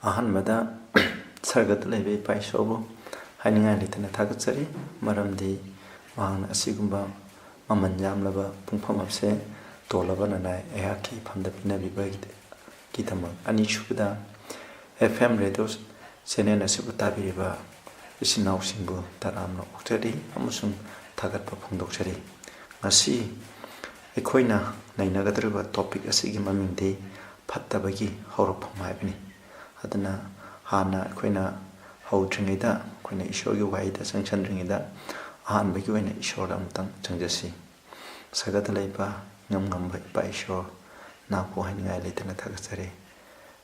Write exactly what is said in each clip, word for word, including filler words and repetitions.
ꯑꯍꯥꯟꯕꯗ ꯁꯔꯒꯗ ꯂꯩꯕ ꯏꯄꯥ ꯏꯁꯣꯔꯕꯨ ꯍꯥꯏꯅꯤꯡꯉꯥꯏ ꯂꯩꯇꯅ ꯊꯥꯒꯠꯆꯔꯤ, ꯃꯔꯝꯗꯤ ꯃꯍꯥꯛꯅ ꯑꯁꯤꯒꯨꯝꯕ ꯃꯃꯜ ꯌꯥꯝꯂꯕ ꯄꯨꯡꯐꯝ ꯑꯁꯦ ꯇꯣꯜꯂꯕ ꯅꯅꯥꯏ ꯑꯩꯍꯥꯛꯀꯤ ꯏꯐꯝꯗ ꯄꯤꯅꯕꯤꯕꯒꯤꯗꯃꯛ꯫ ꯑꯅꯤꯁꯨꯕꯗ, ꯑꯦꯐ ꯑꯦꯝ ꯔꯦꯗꯤꯑꯣ ꯆꯦꯅꯦꯜ ꯑꯁꯤꯕꯨ ꯇꯥꯕꯤꯔꯤꯕ ꯏꯆꯤꯟ ꯏꯅꯥꯎꯁꯤꯡꯕꯨ ꯇꯔꯥꯝꯅ ꯑꯣꯛꯆꯔꯤ ꯑꯃꯁꯨꯡ ꯊꯥꯒꯠꯄ ꯐꯣꯡꯗꯣꯛꯆꯔꯤ꯫ ꯉꯁꯤ ꯑꯩꯈꯣꯏꯅ ꯅꯩꯅꯒꯗꯧꯔꯤꯕ ꯇꯣꯄꯤꯛ ꯑꯁꯤꯒꯤ ꯃꯃꯤꯡꯗꯤ ꯐꯠꯇꯕꯒꯤ ꯍꯧꯔꯛꯐꯝ ꯍꯥꯏꯕꯅꯤ꯫ ꯑꯗꯨꯅ ꯍꯥꯟꯅ ꯑꯩꯈꯣꯏꯅ ꯍꯧꯗ꯭ꯔꯤꯉꯩꯗ, ꯑꯩꯈꯣꯏꯅ ꯏꯁꯣꯔꯒꯤ ꯋꯥꯍꯩꯗ ꯆꯪꯁꯤꯟꯗ꯭ꯔꯤꯉꯩꯗ, ꯑꯍꯥꯟꯕꯒꯤ ꯑꯣꯏꯅ ꯏꯁꯣꯔꯗ ꯑꯃꯨꯛꯇꯪ ꯆꯪꯖꯁꯤ꯫ ꯁꯔꯒꯗ ꯂꯩꯕ ꯏꯉꯝ ꯉꯝꯕ ꯏꯄꯥ ꯏꯁꯣꯔ, ꯅꯍꯥꯛꯄꯨ ꯍꯥꯏꯅꯤꯡꯉꯥꯏ ꯂꯩꯇꯅ ꯊꯥꯒꯠꯆꯔꯤ꯫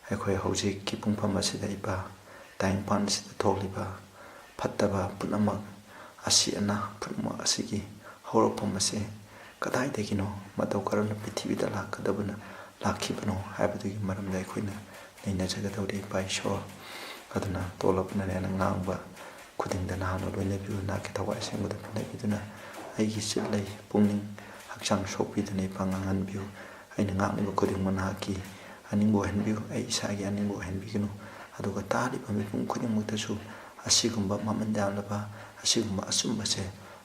ꯑꯩꯈꯣꯏ ꯍꯧꯖꯤꯛꯀꯤ ꯄꯨꯡꯐꯝ ꯑꯁꯤꯗ ꯏꯄꯥ, ꯇꯥꯏꯕꯪꯄꯥꯟ ꯑꯁꯤꯗ ꯊꯣꯛꯂꯤꯕ ꯐꯠꯇꯕ ꯄꯨꯝꯅꯃꯛ, ꯑꯁꯤ ꯑꯅꯥ ꯄꯨꯝꯅꯃꯛ ꯑꯁꯤꯒꯤ ꯍꯧꯔꯛꯐꯝ ꯑꯁꯤ ꯀꯗꯥꯏꯗꯒꯤꯅꯣ, ꯃꯇꯧ ꯀꯔꯝꯅ ꯄ꯭ꯔꯤꯊꯤꯕꯤꯗ ꯂꯥꯛꯀꯗꯕꯅ, ꯂꯥꯛꯈꯤꯕꯅꯣ ꯍꯥꯏꯕꯗꯨꯒꯤ ꯃꯔꯝꯗ ꯑꯩꯈꯣꯏꯅ ꯅꯩꯅꯖꯒꯗꯧꯔꯤ ꯏꯄꯥ ꯏꯁꯣꯔ꯫ ꯑꯗꯨꯅ ꯇꯣꯜꯂꯕ ꯅꯅꯥꯏꯅ ꯉꯥꯡꯕ ꯈꯨꯗꯤꯡꯗ ꯅꯍꯥꯛꯅ ꯂꯣꯏꯅꯕꯤꯌꯨ, ꯅꯍꯥꯛꯀꯤ ꯊꯋꯥꯏ ꯑꯁꯦꯡꯕꯗ ꯂꯣꯏꯅꯕꯤꯗꯨꯅ ꯑꯩꯒꯤ ꯆꯤꯜ ꯂꯩ ꯄꯨꯛꯅꯤꯡ ꯍꯛꯆꯥꯡ ꯁꯣꯛꯄꯤꯗꯅ ꯏꯄꯥ ꯉꯥꯡꯍꯟꯕꯤꯌꯨ꯫ ꯑꯩꯅ ꯉꯥꯡꯂꯤꯕ ꯈꯨꯗꯤꯡꯃꯛ ꯅꯍꯥꯛꯀꯤ ꯑꯅꯤꯡꯕ ꯑꯣꯏꯍꯟꯕꯤꯌꯨ, ꯑꯩ ꯏꯁꯥꯒꯤ ꯑꯅꯤꯡꯕ ꯑꯣꯏꯍꯟꯕꯤꯒꯅꯨ꯫ ꯑꯗꯨꯒ ꯇꯥꯔꯤꯕ ꯃꯤꯄꯨꯝ ꯈꯨꯗꯤꯡꯃꯛꯇꯁꯨ ꯑꯁꯤꯒꯨꯝꯕ ꯃꯃꯜ ꯌꯥꯝꯂꯕ, ꯑꯁꯤꯒꯨꯝꯕ ꯑꯆꯨꯝꯕꯁꯦ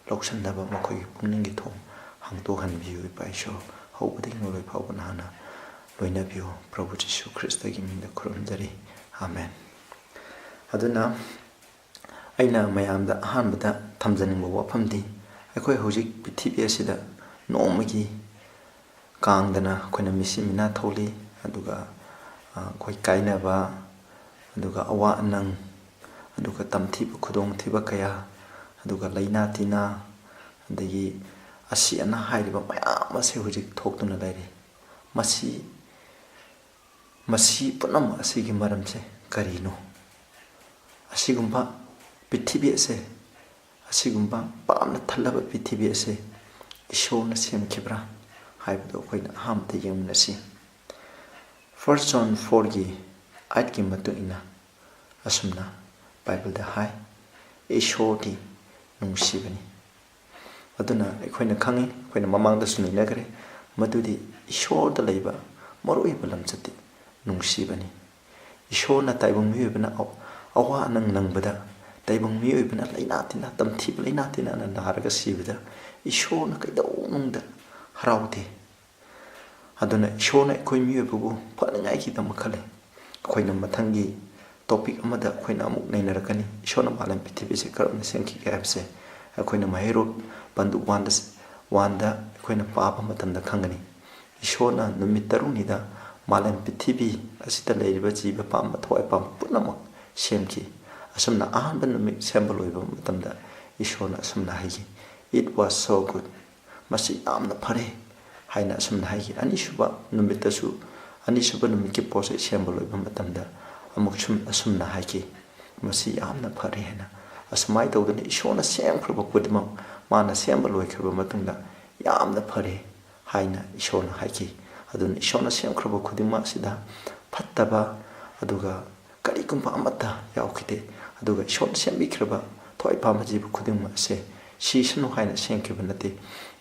ꯂꯧꯁꯤꯟꯅꯕ ꯃꯈꯣꯏꯒꯤ ꯄꯨꯛꯅꯤꯡꯒꯤ ꯊꯣꯡ ꯍꯥꯡꯗꯣꯛꯍꯟꯕꯤꯌꯨ ꯏꯄꯥ ꯏꯁꯣꯔ꯫ ꯍꯧꯕꯗꯒꯤ ꯂꯣꯏ ꯐꯥꯎꯕ ꯅꯍꯥꯛꯅ ꯂꯣꯏꯅꯕꯤꯌꯨ꯫ ꯄ꯭ꯔꯚꯨ ꯖꯤꯁꯨ ꯈ꯭ꯔꯤꯁꯇꯒꯤ ꯃꯤꯡꯗ ꯈꯨꯔꯨꯝꯖꯔꯤ, ꯑꯥꯃꯦꯟ꯫ ꯑꯗꯨꯅ ꯑꯩꯅ ꯃꯌꯥꯝꯗ ꯑꯍꯥꯟꯕꯗ ꯊꯝꯖꯅꯤꯡꯕ ꯋꯥꯐꯝꯗꯤ, ꯑꯩꯈꯣꯏ ꯍꯧꯖꯤꯛ ꯄ꯭ꯔꯤꯊꯤꯕꯤ ꯑꯁꯤꯗ ꯅꯣꯡꯃꯒꯤ ꯀꯥꯡꯗꯅ ꯑꯩꯈꯣꯏꯅ ꯃꯤꯁꯤ ꯃꯤꯅꯥ ꯊꯣꯛꯂꯤ, ꯑꯗꯨꯒ, ꯑ, ꯑꯩꯈꯣꯏ ꯀꯥꯏꯅꯕ, ꯑꯗꯨꯒ ꯑꯋꯥ ꯑꯅꯪ, ꯑꯗꯨꯒ ꯇꯝꯊꯤꯕ ꯈꯨꯗꯣꯡꯊꯤꯕ ꯀꯌꯥ, ꯑꯗꯨꯒ ꯂꯥꯏꯅꯥ ꯇꯤꯟꯅꯥ, ꯑꯗꯒꯤ ꯑꯁꯤ ꯑꯅꯥ ꯍꯥꯏꯔꯤꯕ ꯃꯌꯥꯝ ꯑꯁꯤ ꯍꯧꯖꯤꯛ ꯊꯣꯛꯇꯨꯅ ꯂꯩꯔꯤ꯫ ꯃꯁꯤ, ꯃꯁꯤ ꯄꯨꯝꯅꯃꯛ ꯑꯁꯤꯒꯤ ꯃꯔꯝꯁꯦ ꯀꯔꯤꯅꯣ? ꯑꯁꯤꯒꯨꯝꯕ ꯄ꯭ꯔꯤꯊꯤꯕꯤ ꯑꯁꯦ, ꯑꯁꯤꯒꯨꯝꯕ ꯄꯥꯞꯅ ꯊꯜꯂꯕ ꯄ꯭ꯔꯤꯊꯤꯕꯤ ꯑꯁꯦ ꯏꯁꯣꯔꯅ ꯁꯦꯝꯈꯤꯕ꯭ꯔꯥ ꯍꯥꯏꯕꯗꯨ ꯑꯩꯈꯣꯏꯅ ꯑꯍꯥꯟꯕꯗ ꯌꯦꯡꯃꯤꯟꯅꯁꯤ꯫ ꯐꯥꯔꯁ ꯖꯣꯟ ꯐꯣꯔꯒꯤ ꯑꯥꯏꯠꯀꯤ ꯃꯇꯨꯡ ꯏꯟꯅ ꯑꯁꯨꯝꯅ ꯕꯥꯏꯕꯜꯗ ꯍꯥꯏ, "ꯏꯁꯣꯔꯗꯤ ꯅꯨꯡꯁꯤꯕꯅꯤ"꯫ ꯑꯗꯨꯅ ꯑꯩꯈꯣꯏꯅ ꯈꯪꯉꯤ, ꯑꯩꯈꯣꯏꯅ ꯃꯃꯥꯡꯗꯁꯨ ꯅꯩꯅꯈ꯭ꯔꯦ, ꯃꯗꯨꯗꯤ ꯏꯁꯣꯔꯗ ꯂꯩꯕ ꯃꯔꯨꯑꯣꯏꯕ ꯂꯝꯆꯠꯇꯤ ꯅꯨꯡꯁꯤꯕꯅꯤ꯫ ꯏꯁꯣꯔꯅ ꯇꯥꯏꯕꯪ ꯃꯤꯑꯣꯏꯕꯅ ꯑ-, ꯑꯋꯥ ꯑꯅꯪ ꯅꯪꯕꯗ, ꯇꯥꯏꯕꯪ ꯃꯤꯑꯣꯏꯕꯅ ꯂꯥꯏꯅꯥ ꯇꯤꯟꯅꯥ, ꯇꯝꯊꯤꯕ ꯂꯥꯏꯅꯥ ꯇꯤꯟꯅꯥꯅ ꯅꯥꯔꯒ ꯁꯤꯕꯗ ꯏꯁꯣꯔꯅ ꯀꯩꯗꯧꯅꯨꯡꯗ ꯍꯔꯥꯎꯗꯦ꯫ ꯑꯗꯨꯅ ꯏꯁꯣꯔꯅ ꯑꯩꯈꯣꯏ ꯃꯤꯑꯣꯏꯕꯕꯨ ꯐꯅꯉꯥꯏꯒꯤꯗꯃꯛ ꯈꯜꯂꯤ꯫ ꯑꯩꯈꯣꯏꯅ ꯃꯊꯪꯒꯤ topic ꯑꯃꯗ ꯑꯩꯈꯣꯏꯅ ꯑꯃꯨꯛ ꯅꯩꯅꯔꯛꯀꯅꯤ꯫ ꯏꯁꯣꯔꯅ ꯃꯥꯂꯦꯝ ꯄ꯭ꯔꯤꯊꯤꯕꯤꯁꯦ ꯀꯔꯝꯅ ꯁꯦꯝꯈꯤꯒꯦ ꯍꯥꯏꯕꯁꯦ ꯑꯩꯈꯣꯏꯅ ꯃꯍꯩꯔꯣꯛ ꯄꯟꯗꯨ ꯋꯥꯟꯗ, ꯋꯥꯟꯗ ꯑꯩꯈꯣꯏꯅ ꯄꯥꯕ ꯃꯇꯝꯗ ꯈꯪꯒꯅꯤ꯫ ꯏꯁꯣꯔꯅ ꯅꯨꯃꯤꯠ ꯇꯔꯨꯛꯅꯤꯗ ꯃꯥꯂꯦꯝ ꯄ꯭ꯔꯤꯊꯤꯕꯤ ꯑꯁꯤꯗ ꯂꯩꯔꯤꯕ ꯖꯤꯕ ꯄꯥꯟꯕ, ꯊꯋꯥꯏ ꯄꯥꯟꯕ ꯄꯨꯝꯅꯃꯛ ꯁꯦꯝꯈꯤ꯫ ꯑꯁꯨꯝꯅ ꯑꯍꯥꯟꯕ ꯅꯨꯃꯤꯠ ꯁꯦꯝꯕ ꯂꯣꯏꯕ ꯃꯇꯝꯗ ꯏꯁꯣꯔꯅ ꯑꯁꯨꯝꯅ ꯍꯥꯏꯈꯤ, "It was so good." ꯃꯁꯤ ꯌꯥꯝꯅ ꯐꯔꯦ ꯍꯥꯏꯅ ꯑꯁꯨꯝꯅ ꯍꯥꯏꯈꯤ꯫ ꯑꯅꯤꯁꯨꯕ ꯅꯨꯃꯤꯠꯇꯁꯨ, ꯑꯅꯤꯁꯨꯕ ꯅꯨꯃꯤꯠꯀꯤ ꯄꯣꯠ ꯆꯩ ꯁꯦꯝꯕ ꯂꯣꯏꯕ ꯃꯇꯝꯗ ꯑꯃꯨꯛ ꯁꯨꯝ ꯑꯁꯨꯝꯅ ꯍꯥꯏꯈꯤ, "ꯃꯁꯤ ꯌꯥꯝꯅ ꯐꯔꯦ" ꯍꯥꯏꯅ꯫ ꯑꯁꯨꯃꯥꯏꯅ ꯇꯧꯗꯅ ꯏꯁꯣꯔꯅ ꯁꯦꯝꯈ꯭ꯔꯕ ꯈꯨꯗꯤꯡꯃꯛ ꯃꯥꯅ ꯁꯦꯝꯕ ꯂꯣꯏꯈ꯭ꯔꯕ ꯃꯇꯨꯡꯗ ꯌꯥꯝꯅ ꯐꯔꯦ ꯍꯥꯏꯅ ꯏꯁꯣꯔꯅ ꯍꯥꯏꯈꯤ꯫ ꯑꯗꯨꯅ ꯏꯁꯣꯔꯅ ꯁꯦꯝꯈ꯭ꯔꯕ ꯈꯨꯗꯤꯡꯃꯛ ꯑꯁꯤꯗ ꯐꯠꯇꯕ, ꯑꯗꯨꯒ ꯀꯔꯤꯒꯨꯝꯕ ꯑꯃꯠꯇ ꯌꯥꯎꯈꯤꯗꯦ꯫ ꯑꯗꯨꯒ ꯏꯁꯣꯔꯅ ꯁꯦꯝꯕꯤꯈ꯭ꯔꯕ ꯊꯋꯥꯏ ꯄꯥꯟꯕ ꯖꯤꯕ ꯈꯨꯗꯤꯡꯃꯛ ꯑꯁꯦ ꯁꯤꯁꯅꯨ ꯍꯥꯏꯅ ꯁꯦꯝꯈꯤꯕ ꯅꯠꯇꯦ꯫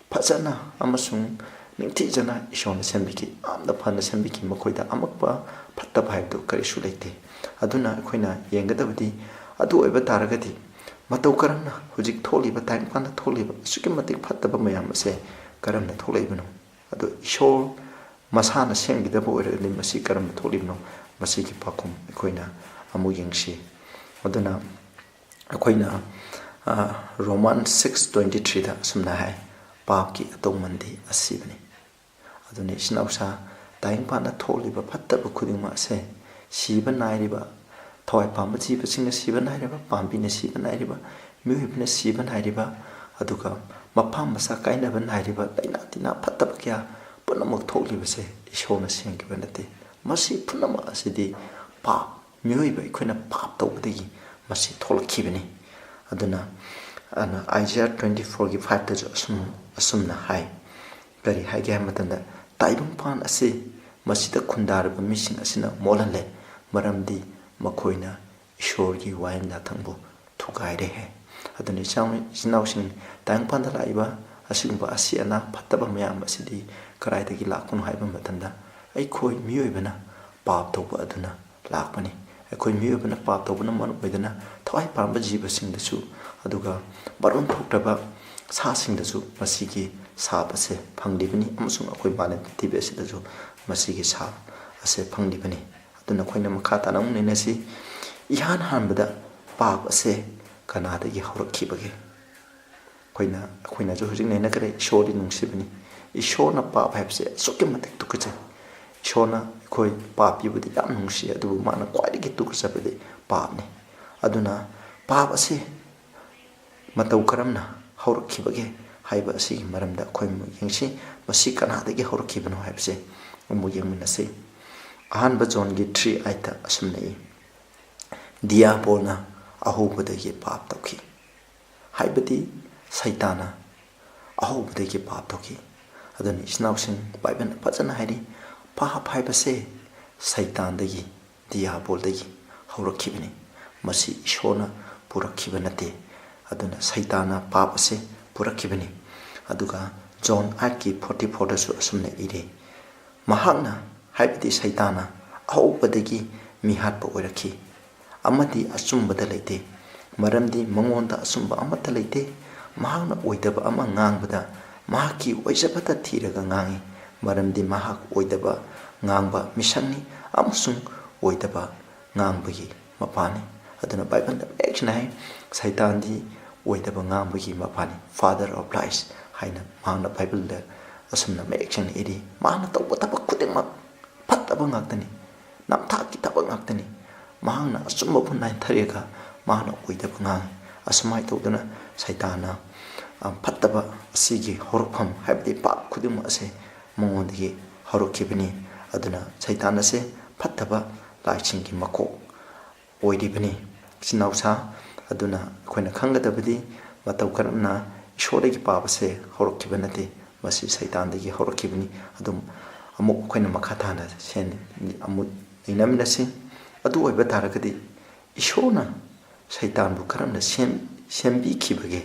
ꯐꯖꯅ ꯑꯃꯁꯨꯡ ꯅꯤꯡꯊꯤꯖꯅ ꯏꯁꯣꯔꯅ ꯁꯦꯝꯕꯤꯈꯤ꯫ ꯌꯥꯝꯅ ꯐꯅ ꯁꯦꯝꯕꯤꯈꯤ꯫ ꯃꯈꯣꯏꯗ ꯑꯃꯛꯄ ꯐꯠꯇꯕ ꯍꯥꯏꯕꯗꯨ ꯀꯔꯤꯁꯨ ꯂꯩꯇꯦ꯫ ꯑꯗꯨꯅ ꯑꯩꯈꯣꯏꯅ ꯌꯦꯡꯒꯗꯕꯗꯤ ꯑꯗꯨ ꯑꯣꯏꯕ ꯇꯥꯔꯒꯗꯤ ꯃꯇꯧ ꯀꯔꯝꯅ ꯍꯧꯖꯤꯛ ꯊꯣꯛꯂꯤꯕ, ꯇꯥꯏꯕꯪꯄꯥꯟꯗ ꯊꯣꯛꯂꯤꯕ ꯑꯁꯨꯛꯀꯤ ꯃꯇꯤꯛ ꯐꯠꯇꯕ ꯃꯌꯥꯝ ꯑꯁꯦ ꯀꯔꯝꯅ ꯊꯣꯛꯂꯛꯏꯕꯅꯣ? ꯑꯗꯨ ꯏꯁꯣꯔ ꯃꯁꯥꯅ ꯁꯦꯝꯈꯤꯗꯕ ꯑꯣꯏꯔꯒꯗꯤ ꯃꯁꯤ ꯀꯔꯝꯅ ꯊꯣꯛꯂꯤꯕꯅꯣ? ꯃꯁꯤꯒꯤ ꯄꯥꯎꯈꯨꯝ ꯑꯩꯈꯣꯏꯅ ꯑꯃꯨꯛ ꯌꯦꯡꯁꯤ꯫ ꯑꯗꯨꯅ ꯑꯩꯈꯣꯏꯅ, ꯑ, Roman six twenty threeꯗ ꯑꯁꯨꯝꯅ ꯍꯥꯏ, "ꯄꯥꯞꯀꯤ ꯑꯇꯧꯃꯟꯗꯤ ꯑꯁꯤꯕꯅꯤ"꯫ ꯑꯗꯨꯅ ꯏꯆꯤꯟ ꯏꯅꯥꯎꯁꯥ, ꯇꯥꯏꯕꯪꯄꯥꯟꯗ ꯊꯣꯛꯂꯤꯕ ꯐꯠꯇꯕ ꯈꯨꯗꯤꯡꯃꯛ ꯑꯁꯦ ꯁꯤꯕ ꯅꯥꯏꯔꯤꯕ, ꯊꯋꯥꯏ ꯄꯥꯟꯕ ꯖꯤꯕꯁꯤꯡꯅ ꯁꯤꯕ ꯅꯥꯏꯔꯤꯕ, ꯄꯥꯝꯕꯤꯅ ꯁꯤꯕ ꯅꯥꯏꯔꯤꯕ, ꯃꯤꯑꯣꯏꯕꯅ ꯁꯤꯕ ꯅꯥꯏꯔꯤꯕ, ꯑꯗꯨꯒ ꯃꯄꯥ ꯃꯆꯥ ꯀꯥꯏꯅꯕ ꯅꯥꯏꯔꯤꯕ, ꯂꯥꯏꯅꯥ ꯇꯤꯟꯅꯥ ꯐꯠꯇꯕ ꯀꯌꯥ ꯄꯨꯝꯅꯃꯛ ꯊꯣꯛꯂꯤꯕꯁꯦ ꯏꯁꯣꯔꯅ ꯁꯦꯝꯈꯤꯕ ꯅꯠꯇꯦ꯫ ꯃꯁꯤ ꯄꯨꯝꯅꯃꯛ ꯑꯁꯤꯗꯤ ꯄꯥꯞ, ꯃꯤꯑꯣꯏꯕ ꯑꯩꯈꯣꯏꯅ ꯄꯥꯞ ꯇꯧꯕꯗꯒꯤ ꯃꯁꯤ ꯊꯣꯛꯂꯛꯈꯤꯕꯅꯤ꯫ ꯑꯗꯨꯅ, ꯑꯗꯨꯅ Isaiah twenty fourꯒꯤ fiveꯇꯁꯨ ꯑꯁꯨꯝ, ꯑꯁꯨꯝꯅ ꯍꯥꯏ꯫ ꯀꯔꯤ ꯍꯥꯏꯒꯦ ꯍꯥꯏꯕ ꯃꯇꯝꯗ, "ꯇꯥꯏꯕꯪꯄꯥꯟ ꯑꯁꯤ ꯃꯁꯤꯗ ꯈꯨꯟꯗꯥꯔꯕ ꯃꯤꯁꯤꯡ ꯑꯁꯤꯅ ꯃꯣꯠꯍꯜꯂꯦ, ꯃꯔꯝꯗꯤ ꯃꯈꯣꯏꯅ ꯏꯁꯣꯔꯒꯤ ꯋꯥꯌꯦꯜ ꯌꯥꯊꯪꯕꯨ ꯊꯨꯒꯥꯏꯔꯦ" ꯍꯥꯏ꯫ ꯑꯗꯨꯅ ꯏꯆꯥ-, ꯏꯆꯤꯟ ꯏꯅꯥꯎꯁꯤꯡ, ꯇꯥꯏꯕꯪꯄꯥꯟꯗ ꯂꯥꯛꯏꯕ ꯑꯁꯤꯒꯨꯝꯕ ꯑꯁꯤ ꯑꯅꯥ ꯐꯠꯇꯕ ꯃꯌꯥꯝ ꯑꯁꯤꯗꯤ ꯀꯗꯥꯏꯗꯒꯤ ꯂꯥꯛꯄꯅꯣ ꯍꯥꯏꯕ ꯃꯇꯝꯗ, ꯑꯩꯈꯣꯏ ꯃꯤꯑꯣꯏꯕꯅ ꯄꯥꯞ ꯇꯧꯕ ꯑꯗꯨꯅ ꯂꯥꯛꯄꯅꯤ꯫ ꯑꯩꯈꯣꯏ ꯃꯤꯑꯣꯏꯕꯅ ꯄꯥꯞ ꯇꯧꯕꯅ ꯃꯔꯝ ꯑꯣꯏꯗꯨꯅ ꯊꯋꯥꯏ ꯄꯥꯟꯕ ꯖꯤꯕꯁꯤꯡꯗꯁꯨ, ꯑꯗꯨꯒ ꯃꯔꯣꯟ ꯊꯣꯛꯇ꯭ꯔꯕ ꯁꯥꯁꯤꯡꯗꯁꯨ ꯃꯁꯤꯒꯤ ꯁꯥꯞ ꯑꯁꯦ ꯐꯪꯂꯤꯕꯅꯤ, ꯑꯃꯁꯨꯡ ꯑꯩꯈꯣꯏ ꯃꯥꯂꯦꯝ ꯄ꯭ꯔꯤꯊꯤꯕꯤ ꯑꯁꯤꯗꯁꯨ ꯃꯁꯤꯒꯤ ꯁꯥꯞ ꯑꯁꯦ ꯐꯪꯂꯤꯕꯅꯤ꯫ ꯑꯗꯨꯅ ꯑꯩꯈꯣꯏꯅ ꯃꯈꯥ ꯇꯥꯅ ꯑꯃꯨꯛ ꯅꯩꯅꯁꯤ꯫ ꯏꯍꯥꯟ ꯍꯥꯟꯕꯗ ꯄꯥꯞ ꯑꯁꯦ ꯀꯅꯥꯗꯒꯤ ꯍꯧꯔꯛꯈꯤꯕꯒꯦ? ꯑꯩꯈꯣꯏꯅ, ꯑꯩꯈꯣꯏꯅꯁꯨ ꯍꯧꯖꯤꯛ ꯅꯩꯅꯈ꯭ꯔꯦ, ꯏꯁꯣꯔꯗꯤ ꯅꯨꯡꯁꯤꯕꯅꯤ꯫ ꯏꯁꯣꯔꯅ ꯄꯥꯞ ꯍꯥꯏꯕꯁꯦ ꯑꯁꯨꯛꯀꯤ ꯃꯇꯤꯛ ꯇꯨꯀꯠꯆꯩ꯫ ꯏꯁꯣꯔꯅ ꯑꯩꯈꯣꯏ ꯄꯥꯞ ꯄꯤꯕꯗꯤ ꯌꯥꯝ ꯅꯨꯡꯁꯤ, ꯑꯗꯨꯕꯨ ꯃꯥꯅ ꯈ꯭ꯋꯥꯏꯗꯒꯤ ꯇꯨꯀꯠꯆꯕꯗꯤ ꯄꯥꯞꯅꯤ꯫ ꯑꯗꯨꯅ ꯄꯥꯞ ꯑꯁꯤ ꯃꯇꯧ ꯀꯔꯝꯅ ꯍꯧꯔꯛꯈꯤꯕꯒꯦ ꯍꯥꯏꯕ ꯑꯁꯤꯒꯤ ꯃꯔꯝꯗ ꯑꯩꯈꯣꯏ ꯑꯃꯨꯛ ꯌꯦꯡꯁꯤ꯫ ꯃꯁꯤ ꯀꯅꯥꯗꯒꯤ ꯍꯧꯔꯛꯈꯤꯕꯅꯣ ꯍꯥꯏꯕꯁꯦ ꯑꯃꯨꯛ ꯌꯦꯡꯃꯤꯟꯅꯁꯤ꯫ ꯑꯍꯥꯟꯕ ꯖꯣꯟꯒꯤ three eight ꯑꯁꯨꯝꯅ ꯏ, "ꯗꯤꯌꯥꯕꯣꯜꯅ ꯑꯍꯧꯕꯗꯒꯤ ꯄꯥꯞ ꯇꯧꯈꯤ"꯫ ꯍꯥꯏꯕꯗꯤ ꯁꯩꯇꯥꯟꯅ ꯑꯍꯧꯕꯗꯒꯤ ꯄꯥꯞ ꯇꯧꯈꯤ꯫ ꯑꯗꯨꯅ ꯏꯆꯤꯟ ꯏꯅꯥꯎꯁꯤꯡ, ꯕꯥꯏꯕꯜꯅ ꯐꯖꯅ ꯍꯥꯏꯔꯤ, ꯄꯥꯞ ꯍꯥꯏꯕꯁꯦ ꯁꯩꯇꯥꯟꯗꯒꯤ, ꯗꯤꯌꯥꯕꯣꯜꯗꯒꯤ ꯍꯧꯔꯛꯈꯤꯕꯅꯤ꯫ ꯃꯁꯤ ꯏꯁꯣꯔꯅ ꯄꯨꯔꯛꯈꯤꯕ ꯅꯠꯇꯦ꯫ ꯑꯗꯨꯅ ꯁꯩꯇꯥꯟꯅ ꯄꯥꯞ ꯑꯁꯦ ꯄꯨꯔꯛꯈꯤꯕꯅꯤ꯫ ꯑꯗꯨꯒ ꯖꯣꯟ eightꯀꯤ forty fourꯗꯁꯨ ꯑꯁꯨꯝꯅ ꯏꯔꯤ, "ꯃꯍꯥꯛꯅ, ꯍꯥꯏꯕꯗꯤ ꯁꯩꯇꯥꯟꯅ, ꯑꯍꯧꯕꯗꯒꯤ ꯃꯤꯍꯥꯠꯄ ꯑꯣꯏꯔꯛꯈꯤ, ꯑꯃꯗꯤ ꯑꯆꯨꯝꯕꯗ ꯂꯩꯇꯦ, ꯃꯔꯝꯗꯤ ꯃꯉꯣꯟꯗ ꯑꯆꯨꯝꯕ ꯑꯃꯠꯇ ꯂꯩꯇꯦ꯫ ꯃꯍꯥꯛꯅ ꯑꯣꯏꯗꯕ ꯑꯃ ꯉꯥꯡꯕꯗ ꯃꯍꯥꯛꯀꯤ ꯑꯣꯏꯖꯕꯇ ꯊꯤꯔꯒ ꯉꯥꯡꯏ, ꯃꯔꯝꯗꯤ ꯃꯍꯥꯛ ꯑꯣꯏꯗꯕ ꯉꯥꯡꯕ ꯃꯤꯁꯛꯅꯤ ꯑꯃꯁꯨꯡ ꯑꯣꯏꯗꯕ ꯉꯥꯡꯕꯒꯤ ꯃꯄꯥꯅꯤ"꯫ ꯑꯗꯨꯅ ꯕꯥꯏꯕꯜꯗ ꯃꯌꯦꯛ ꯁꯦꯡꯅ ꯍꯥꯏ, ꯁꯩꯇꯥꯟꯗꯤ ꯑꯣꯏꯗꯕ ꯉꯥꯡꯕꯒꯤ ꯃꯄꯥꯅꯤ, father of lies ꯍꯥꯏꯅ ꯃꯍꯥꯛꯅ ꯕꯥꯏꯕꯜꯗ ꯑꯁꯨꯝꯅ ꯃꯌꯦꯛ ꯁꯦꯡꯅ ꯏꯔꯤ꯫ ꯃꯍꯥꯛꯅ ꯇꯧꯕ ꯊꯕꯛ ꯈꯨꯗꯤꯡꯃꯛ ꯐꯠꯇꯕ ꯉꯥꯛꯇꯅꯤ, ꯅꯝꯊꯥꯛꯀꯤ ꯊꯕꯛ ꯉꯥꯛꯇꯅꯤ꯫ ꯃꯍꯥꯛꯅ ꯑꯆꯨꯝꯕꯕꯨ ꯅꯥꯟꯊꯔꯒ ꯃꯍꯥꯛꯅ ꯑꯣꯏꯗꯕ ꯉꯥꯡꯏ꯫ ꯑꯁꯨꯃꯥꯏꯅ ꯇꯧꯗꯨꯅ ꯁꯩꯇꯥꯟꯅ, ꯑ, ꯐꯠꯇꯕ ꯑꯁꯤꯒꯤ ꯍꯧꯔꯛꯐꯝ, ꯍꯥꯏꯕꯗꯤ ꯄꯥꯞ ꯈꯨꯗꯤꯡꯃꯛ ꯑꯁꯦ ꯃꯉꯣꯟꯗꯒꯤ ꯍꯧꯔꯛꯈꯤꯕꯅꯤ꯫ ꯑꯗꯨꯅ ꯁꯩꯇꯥꯟ ꯑꯁꯦ ꯐꯠꯇꯕ ꯂꯥꯏꯁꯤꯡꯒꯤ ꯃꯀꯣꯛ ꯑꯣꯏꯔꯤꯕꯅꯤ꯫ ꯏꯆꯤꯟ ꯏꯅꯥꯎꯁꯥ, ꯑꯗꯨꯅ ꯑꯩꯈꯣꯏꯅ ꯈꯪꯒꯗꯕꯗꯤ ꯃꯇꯧ ꯀꯔꯝꯅ ꯏꯁꯣꯔꯗꯒꯤ ꯄꯥꯞ ꯑꯁꯦ ꯍꯧꯔꯛꯈꯤꯕ ꯅꯠꯇꯦ, ꯃꯁꯤ ꯁꯩꯇꯥꯟꯗꯒꯤ ꯍꯧꯔꯛꯈꯤꯕꯅꯤ꯫ ꯑꯗꯨꯝ ꯑꯃꯨꯛ ꯑꯩꯈꯣꯏꯅ ꯃꯈꯥ ꯇꯥꯅ ꯁꯦꯟ-, ꯑꯃꯨꯛ ꯅꯩꯅꯃꯤꯟꯅꯁꯤ꯫ ꯑꯗꯨ ꯑꯣꯏꯕ ꯇꯥꯔꯒꯗꯤ ꯏꯁꯣꯔꯅ ꯁꯩꯇꯥꯟꯕꯨ ꯀꯔꯝꯅ ꯁꯦꯝ-, ꯁꯦꯝꯕꯤꯈꯤꯕꯒꯦ?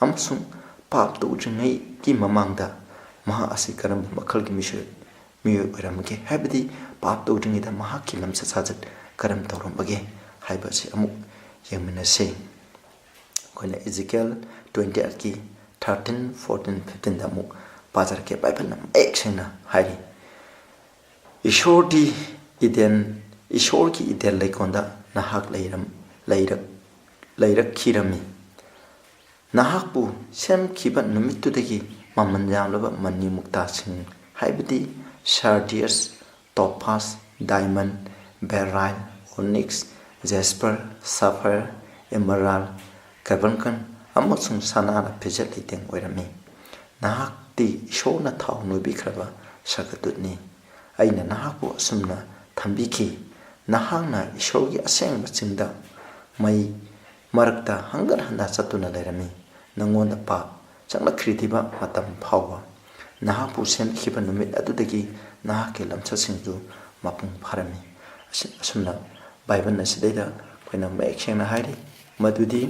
ꯑꯃꯁꯨꯡ ꯄꯥꯞ ꯇꯧꯗ꯭ꯔꯤꯉꯩꯒꯤ ꯃꯃꯥꯡꯗ ꯃꯍꯥꯛ ꯑꯁꯤ ꯀꯔꯝꯕ ꯃꯈꯜꯒꯤ ꯃꯤꯁꯛ ꯃꯤꯑꯣꯏ ꯑꯣꯏꯔꯝꯕꯒꯦ? ꯍꯥꯏꯕꯗꯤ ꯄꯥꯞ ꯇꯧꯗ꯭ꯔꯤꯉꯩꯗ ꯃꯍꯥꯛꯀꯤ ꯂꯝꯆꯠ ꯁꯥꯖꯠ ꯀꯔꯝ ꯇꯧꯔꯝꯕꯒꯦ ꯍꯥꯏꯕ ꯑꯁꯤ ꯑꯃꯨꯛ ꯌꯦꯡꯃꯤꯟꯅꯁꯤ꯫ ꯑꯩꯈꯣꯏꯅ ꯏꯖꯤꯀꯦꯜ ꯇ꯭ꯋꯦꯟꯇꯤ ꯑꯩꯠꯀꯤ ꯊꯥꯔꯇꯤꯟ, ꯐꯣꯔꯇꯤꯟ, ꯐꯤꯐꯇꯤꯟꯗ ꯑꯃꯨꯛ ꯄꯥꯖꯔꯛꯀꯦ꯫ ꯕꯥꯏꯕꯜꯅ ꯃꯌꯦꯛ ꯁꯦꯡꯅ ꯍꯥꯏꯔꯤ, "ꯏꯁꯣꯔꯗꯤ ꯏꯗꯦꯟ, ꯏꯁꯣꯔꯒꯤ ꯏꯗꯦꯟ ꯂꯩꯀꯣꯜꯗ ꯅꯍꯥꯛ ꯂꯩꯔꯝ-, ꯂꯩꯔꯛ-, ꯂꯩꯔꯛꯈꯤꯔꯝꯃꯤ꯫ ꯅꯍꯥꯛꯄꯨ ꯁꯦꯝꯈꯤꯕ ꯅꯨꯃꯤꯠꯇꯨꯗꯒꯤ ꯃꯃꯜ ꯌꯥꯝꯂꯕ ꯃꯅꯤ ꯃꯨꯛꯇꯥꯁꯤꯡ, ꯍꯥꯏꯕꯗꯤ ꯁꯥꯔꯗꯤꯌꯁ, ꯇꯣꯄꯥꯁ, ꯗꯥꯏꯃꯟ, ꯕꯦꯔꯥꯏꯜ, ꯑꯣꯅꯤꯛꯁ, ꯖꯦꯁꯄꯔ, ꯁꯥꯐꯥꯌꯔ, ꯏꯃꯔꯥꯜ, ꯀꯥꯔꯕꯨꯟꯀꯜ ꯑꯃꯁꯨꯡ ꯁꯅꯥꯅ ꯐꯤꯖꯦꯠ ꯂꯩꯇꯦꯡ ꯑꯣꯏꯔꯝꯃꯤ꯫ ꯅꯍꯥꯛꯇꯤ ꯏꯁꯣꯔꯅ ꯊꯥꯎ ꯅꯣꯏꯕꯤꯈ꯭ꯔꯕ ꯁꯔꯒꯗꯨꯠꯅꯤ꯫ ꯑꯩꯅ ꯅꯍꯥꯛꯄꯨ ꯑꯁꯨꯝꯅ ꯊꯝꯕꯤꯈꯤ꯫ ꯅꯍꯥꯛꯅ ꯏꯁꯣꯔꯒꯤ ꯑꯁꯦꯡꯕ ꯆꯤꯡꯗ ꯃꯩ ꯃꯔꯛꯇ ꯍꯪꯒꯠ ꯍꯟꯗ ꯆꯠꯇꯨꯅ ꯂꯩꯔꯝꯃꯤ꯫ ꯅꯉꯣꯟꯗ ꯄꯥꯞ ꯆꯪꯂꯛꯈꯤꯗ꯭ꯔꯤꯕ ꯃꯇꯝ ꯐꯥꯎꯕ꯫ ꯅꯍꯥꯛꯄꯨ ꯁꯦꯝꯈꯤꯕ ꯅꯨꯃꯤꯠ ꯑꯗꯨꯗꯒꯤ ꯅꯍꯥꯛꯀꯤ ꯂꯝꯆꯠꯁꯤꯡꯗꯨ ꯃꯄꯨꯡ ꯐꯥꯔꯝꯃꯤ"꯫ ꯑꯁꯤ-, ꯑꯁꯨꯝꯅ ꯕꯥꯏꯕꯜ ꯑꯁꯤꯗꯩꯗ ꯑꯩꯈꯣꯏꯅ ꯃꯌꯦꯛ ꯁꯦꯡꯅ ꯍꯥꯏꯔꯤ ꯃꯗꯨꯗꯤ